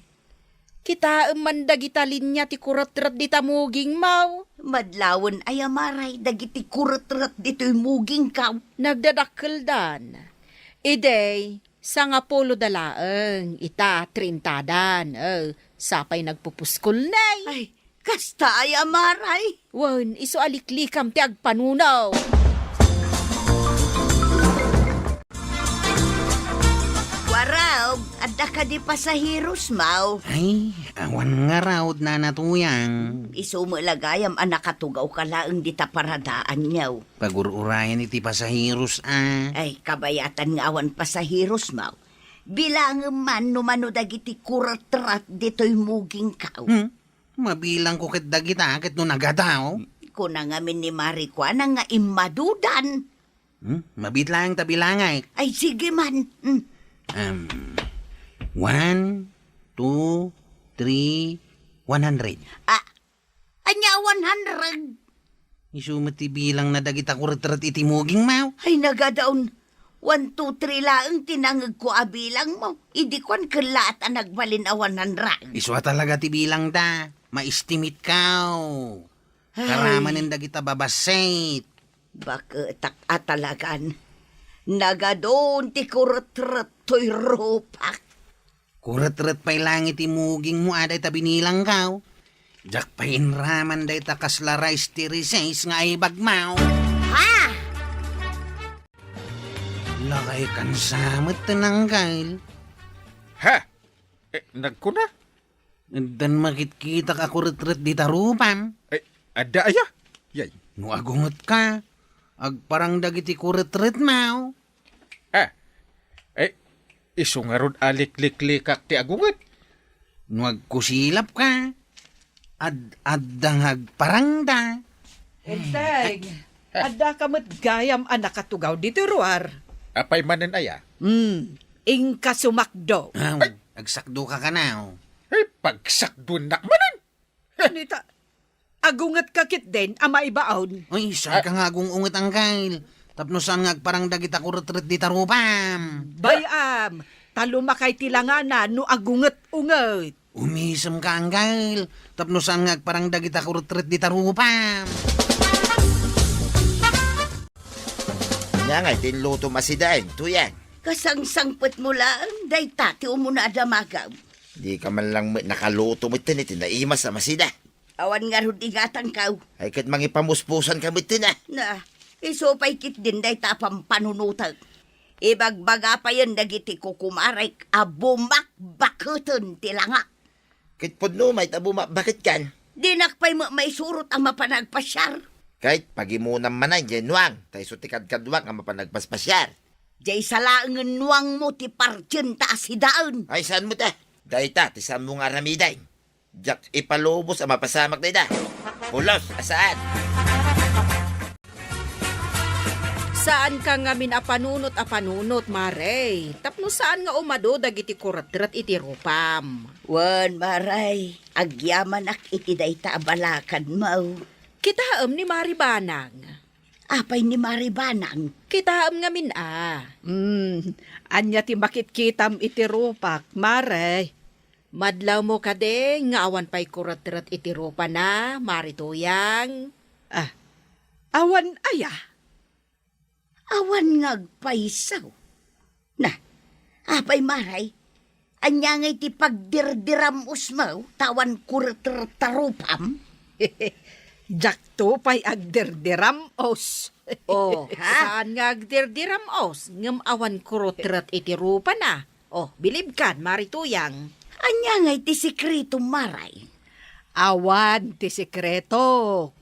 Kitaem man dagita linia ti kuretret dita mugingmo. Madlawen aya, Maray, dagiti kuretret ditoy mugingko? Nagdadakkeldan. Idi, sangapulo da laeng, ita, trintadan. Eh, sapay nagpupuskol, nay. Ay, kasta aya, Maray? Wen, isu a liklikam ti agpanunot. Warog, adda kadi pasaherosmo? Ay, awan ngarud, Nana Tuyang. Isu met la gayam a nakatugawka laeng dita paradaanyo. Pagur-urayan iti pasaheros a. Ay, kabayatan nga awan pasaherosmo. Bilangem man no mano dagiti kuretret ditoy mugingko. Hmm? Mabilangko ket dagita ket no nagadaw. Kuna ngamin ni Maray Kuana nga immadudan. Hmm? Mabiit laeng ta bilangak. Ay, sige man. Hmm. Um, one, two, three, one hundred. Ah, ania one hundred? Isu met ti bilangna dagita kuretret iti mugingmo. Ay, nagadaw. One, two, three laeng ti nangegko a bilangmo. Idi kuan, ket laat a nagbalin a one hundred. Isu a talaga ti bilangda. Ma-estimate ka. Ay. Karamanen dagita babassit. Baketak a talagan. Nagadun ti kuretret toy rupak. Kuretret pay laeng iti mugingmo a dayta binilangko. Diak pay inraman dayta kasla rice ti rises nga aibagmo. Ha? Lakay kansa met ti nanggal. Ha? Eh, nagkuna? Addan makitkitak a kuretret dita rupam. Eh, adda aya? Yay. No agungetka, agparang dagiti kuretretmo. Ah, eh, isu ngarud a likliklikak ti agunget. No agkusilapka, ad-adda nga agparangda. Enteng, addaka met gayam a nakatugaw ditoy ruar. Apay manen aya? Hmm, inka sumakdo. Aw, agsakdoka kano. Eh, pagsakdoennak manen. Nita, agungetka ketdin a maibaon. Ay, saanka nga agung-unget, Angkel. Tapno saan nga agparang dagita kuretret dita rupam. Bay-am, ta lumakay ti langana no agunget-unget. Umisemka, Angkel. Tapno saan nga agparang dagita kuretret dita rupam. Ania ngay ti inlutom a sidaen, Tuyang? Kasangsangpetmo laeng, dayta ti umuna a damagam. Dika man lang met nakaluto metten iti naimas a masida. Awan ngarud igatangko. Ay, ket mangipamuspusanka metten a. Na, isu pay ketdin dayta a pampanunotek. Ibagbaga payen dagiti kukumarek a bumakbaketen ti langak. Ket pudno met a bumakbaketkan. Dinak pay met maisurot a mapan agpasiar. Ket pagimonam manen diay nuang, ta isu ti kadkaduak a mapan agpaspasiar. Diay sa laengen nuangmo ti partien ta a sidaen. Ay, saan met a? Dayta ti saanmo nga aramiden. Diak ipalubos a mapasamak dayta. Pulos a saan. Saanka ngamin a panunot a panunot, Mare, tapno saan nga umadu dagiti kuretret iti rupam. Wen, Mare, agyamanak iti dayta a balakadmo. Kitaem ni Mare Banang. Apay ni Mare Banang? Kitaem ngamin a. Hmm, ania ti makitkitam iti rupak, Mare? Madlawmo kadi nga awan pay kuretret iti rupana, Mari Tuyang? Ah, awan aya? Awan nga agpayso. Na, apay, Maray? Ania ngay ti pagdirdiram-osmo ta awan kuretret ta rupam? Diakto pay agdirdiram-os. Oh, ha? Saan nga agdirdiram-os ngem awan kuretret iti rupana? Oh, bilibkan, Mari Tuyang. Ania ngay ti sekretom, Maray? Awan ti sekreto.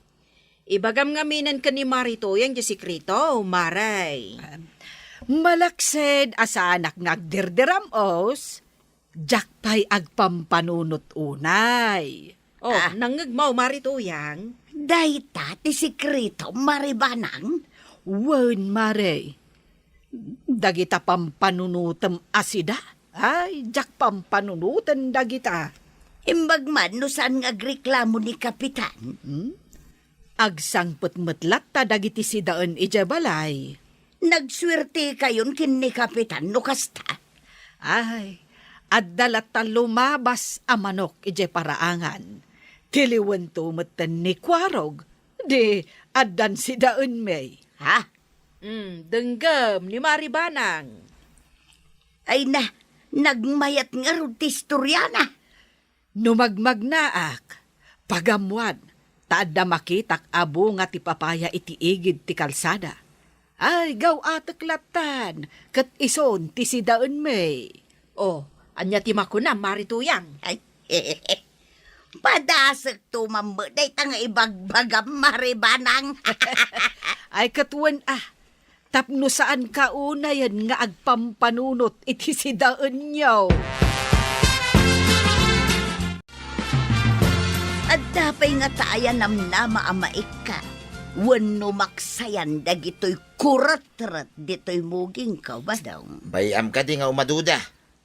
Ibagam ngaminen ken ni Mari Tuyang ti sekreto, Maray. Malaksid a saanak nga agdirdiram-os, diak pay agpampanunot unay. Oh, Ah. nangngegmo, Mari Tuyang? Dayta ti sekreto, Mari Banang? Wen, Mari. Dagita pampanunotem a sida? Ay, diak pampanunoten dagita. Imbag man no saan nga agreklamo ni Kapitan? Hmm? Agsangpet met latta dagiti sidaen idiay balay. Nagsuertekayon ken ni Kapitan no kasta. Ay, adda latta lumabas a manok idiay paraangan. Tiliwento metten ni Kuarog, di addan sidaenmi. Ha? Mm, denggem ni Mari Banang. Ay na, nagmayat ngarud ti istoriana. No magmagnaak, pagammuan, ta adda makitak a bunga ti papaya iti igid ti kalsada. Ay, gaw-atek lattan, ket isun ti sidaenmi. Oh, ania ti makunam, Mari Tuyang? Ay, padasekto man met dayta nga ibagbagam, Mari Banang. Ay, ket wen, ah, tapno saanka unayen nga agpampanunot iti sidaenyo. Adda pay ngata aya namnama a maikkat wenno maksayan dagitoy kuretret ditoy mugingko, Badong? Bay-am kadi nga umaduda?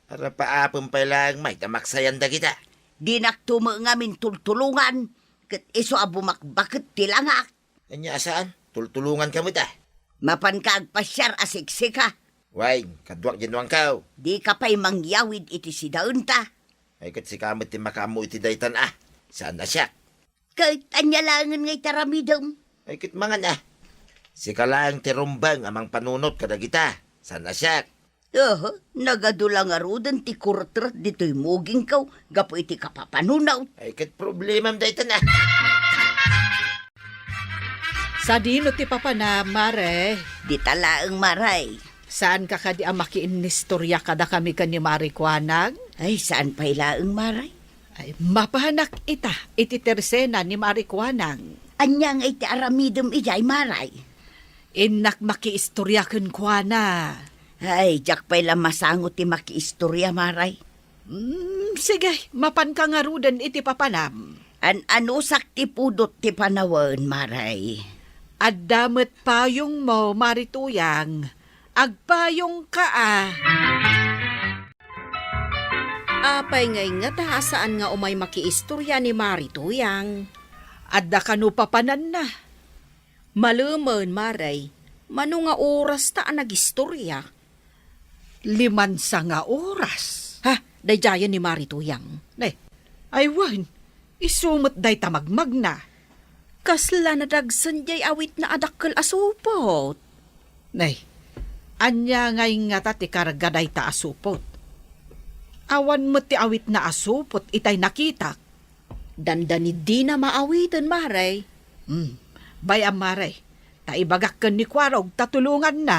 Arapaapem pay laeng met a maksayan dagita. Dinakto met ngamin tultulongan, ket isu a bumakbaket ti langak. Ania a saan? Tultulonganka met a. Mapanka agpasiar a siksika. Wen, kaduak diay nuangko. Dika pay mangyawid iti sidaenta. Ay, ket sika met ti makaammo iti daytan a. Saan a siak. Ket ania laengen nga iti aramidem? Ay, ket mangan a. Sika laeng ti rumbeng a mangpanunot kadagita. Saan a siak. Aha, nagadu la ngaruden ti kuretret ditoy mugingko gapu iti kapapanunot. Ay, ket problemam daytan a. Sadino ti papanam, Mare? Dita laeng, Mare. Saanka kadi a makiinnistoria kadakami ken ni Mari Kuanang? Ay, saan pay laeng, Mare. Ay, mapanak ita iti tersena ni Mari Kuanang. Ania nga iti aramidem idiay, Mare? Innak makiistoria kenkuana. Ay, diak pay la masango ti makiistoria, Mare. Mm, sige, mapanka ngaruden iti papanam. An-anusak ti pudot ti panawen, Mare. Adda met payongmo, Mari Tuyang. Agpayongka a. Apay ngay ngata a saan nga umay makiistoria ni Mari Tuyang? Adda kano papananna. Malemen, Mare, mano nga oras ta a nagistoria? Limansa nga oras. Ha? Daydiayen ni Mari Tuyang. Ne, ay wen, isu met dayta magmagna. Kasla nadagsen diay awitna a dakkel a supot. Nay, ania ngay ngata ti karga dayta a supot? Awan met ti awitna a supot itay nakitak. Dandani dina maawiten, Mare. Hmm, bay-am, Mare. Ta ibagak ken ni Kuarog ta tulonganna.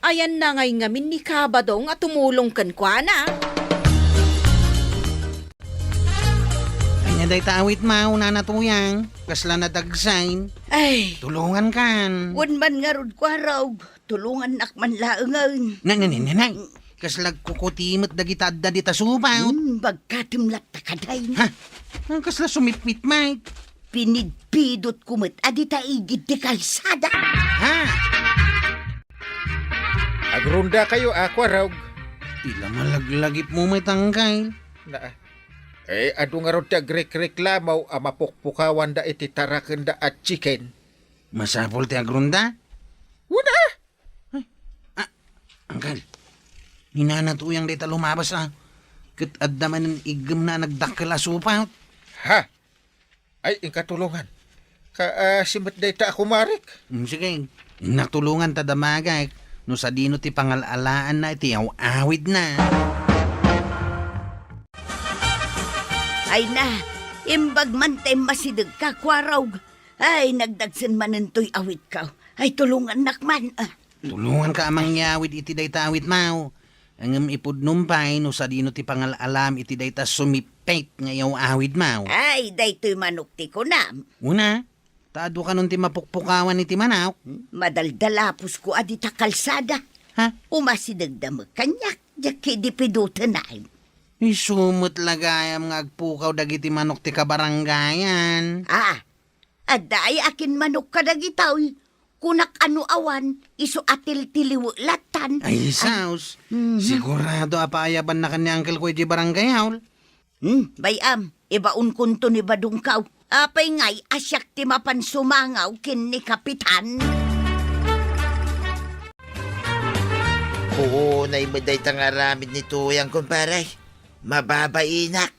Ayanna ngay ngamin ni Kabadong a tumulong kenkuana. Ania dayta awitmo, Nana Tuyang? Kasla nadagsen. Ay. Tulongankan. Wen man ngarud, Kuarog. Tulongannak man laengen. Na, na, na, na, na. Kasla agkukuti met dagita adda dita supot. Hmm, bagkatem latta kaday. Ha? Ang kasla sumipit, Mike. Pinidpidotko met a dita igid ti kalsada. Ha? Agrondakayo a, Kuarog. Ti la malaglagipmo met, Angkel. Naa. Eh, adu ngarud ti agrekreklamo a mapukpukawanda iti tarakenda a chicken. Masapul ti agronda? Wen a. Ay, ah, Angkel. Ni Nana Tuyang dayta lumabas a. Ket adda manen iggemna a nagdakkel a supat. Ha? Ay, inka tulongan. Ka, ah, simet dayta a kumarik. Mm, sige. Innak tulongan ta damagek no sadino ti pangal-alaanna iti aw-awidna. Ay na, imbag man ta immasidegka, Kuarog. Ay, nagdagsen manen toy awitko. Ay, tulongannak man, ah. Tulonganka a mangyawid iti dayta awitmo. Ngem ipudnom pay no sadino ti pangal-alam iti dayta sumippet nga iyaw-awidmo. Ay, daytoy manok ti kunam. Una, ta adu kanon ti mapukpukawan iti manok. Madaldalapusko a dita kalsada. Ha? Umasidegda met kaniak, diak idi pidutenay. Isu met la gayam nga agpukaw dagiti manok ti kabarangayan. Ah, adda ay akin manok kadagitoy. Kunak a no awan, isu a tiltiliwek lattan. Ay, saos. Mhm. Sigurado a paayabannakan ni Uncle Koy di barangay hall. Hmm, bay-am, ibaonkonto ni Badongkaw. Apay ngay a siak ti mapan sumangaw ken ni Kapitan? Puonay met dayta nga aramid ni Tuyang, kumpare. Mababainak.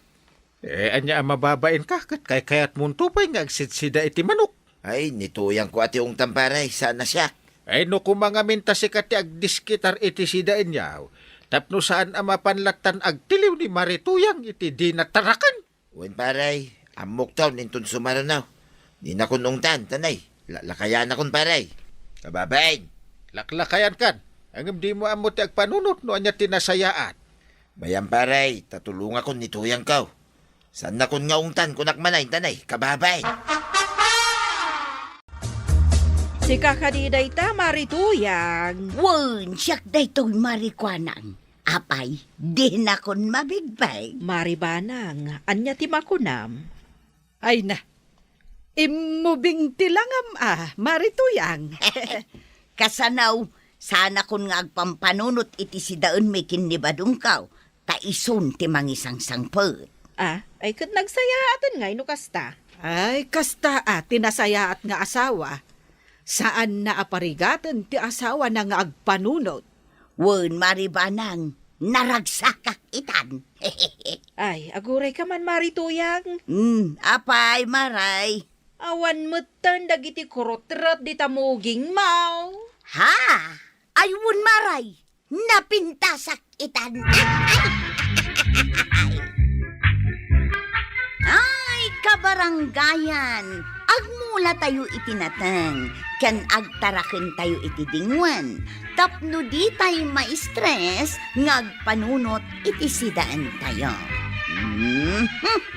Eh, ania a mababainka, ket kaykayatmonto pay nga agsidsida iti manok? Ay, ni Tuyangko a ti ungtan, pare, saan a siak. Ay, no koma ngamin ta sika ti agdiskitar iti sidaenyo, tapno saan a mapan lattan agtiliw ni Mari Tuyang iti dina taraken. Wen, pare, ammokto, inton sumaruno. Dinakon ungtan, tanay, laklakayanakon, pare. Kababain. Laklakayankan, ngem dimo ammo ti agpanunot no ania ti nasayaat. Bay-am, pare, ta tulongakon ni Tuyangko. Saannakon nga ungtan, kunak man, tanay, kababain. Sika kadi dayta, Mari Tuyang? Wen, siak daytoy, Mari Kuanang. Apay, dinakon mabigbeg. Mari Banang, ania ti makunam? Ay na, immubing ti langam a, Mari Tuyang. Kasano, saanakon nga agpampanunot iti sidaenmi ken ni Badongkaw, ta isun ti mangisangsangpet. Ah, ay ket nagsayaaten ngay no kasta. Ay, kasta a ti nasayaat nga asawa. Saanna a parigaten ti asawana nga agpanunot. Wen, Mari Banang, naragsakak itan. Ay, agurayka man, Mari Tuyang. Hmm, apay, Maray? Awan metten dagiti kurutret dita mugingmo. Ha? Ay, wen, Maray, napintasak itan. Ay, kabarangayan, agmulatayo iti nateng ken agtarakentayo iti dingwen tapno ditay ma-stress nga agpanunot iti sidaentayo. Mhm.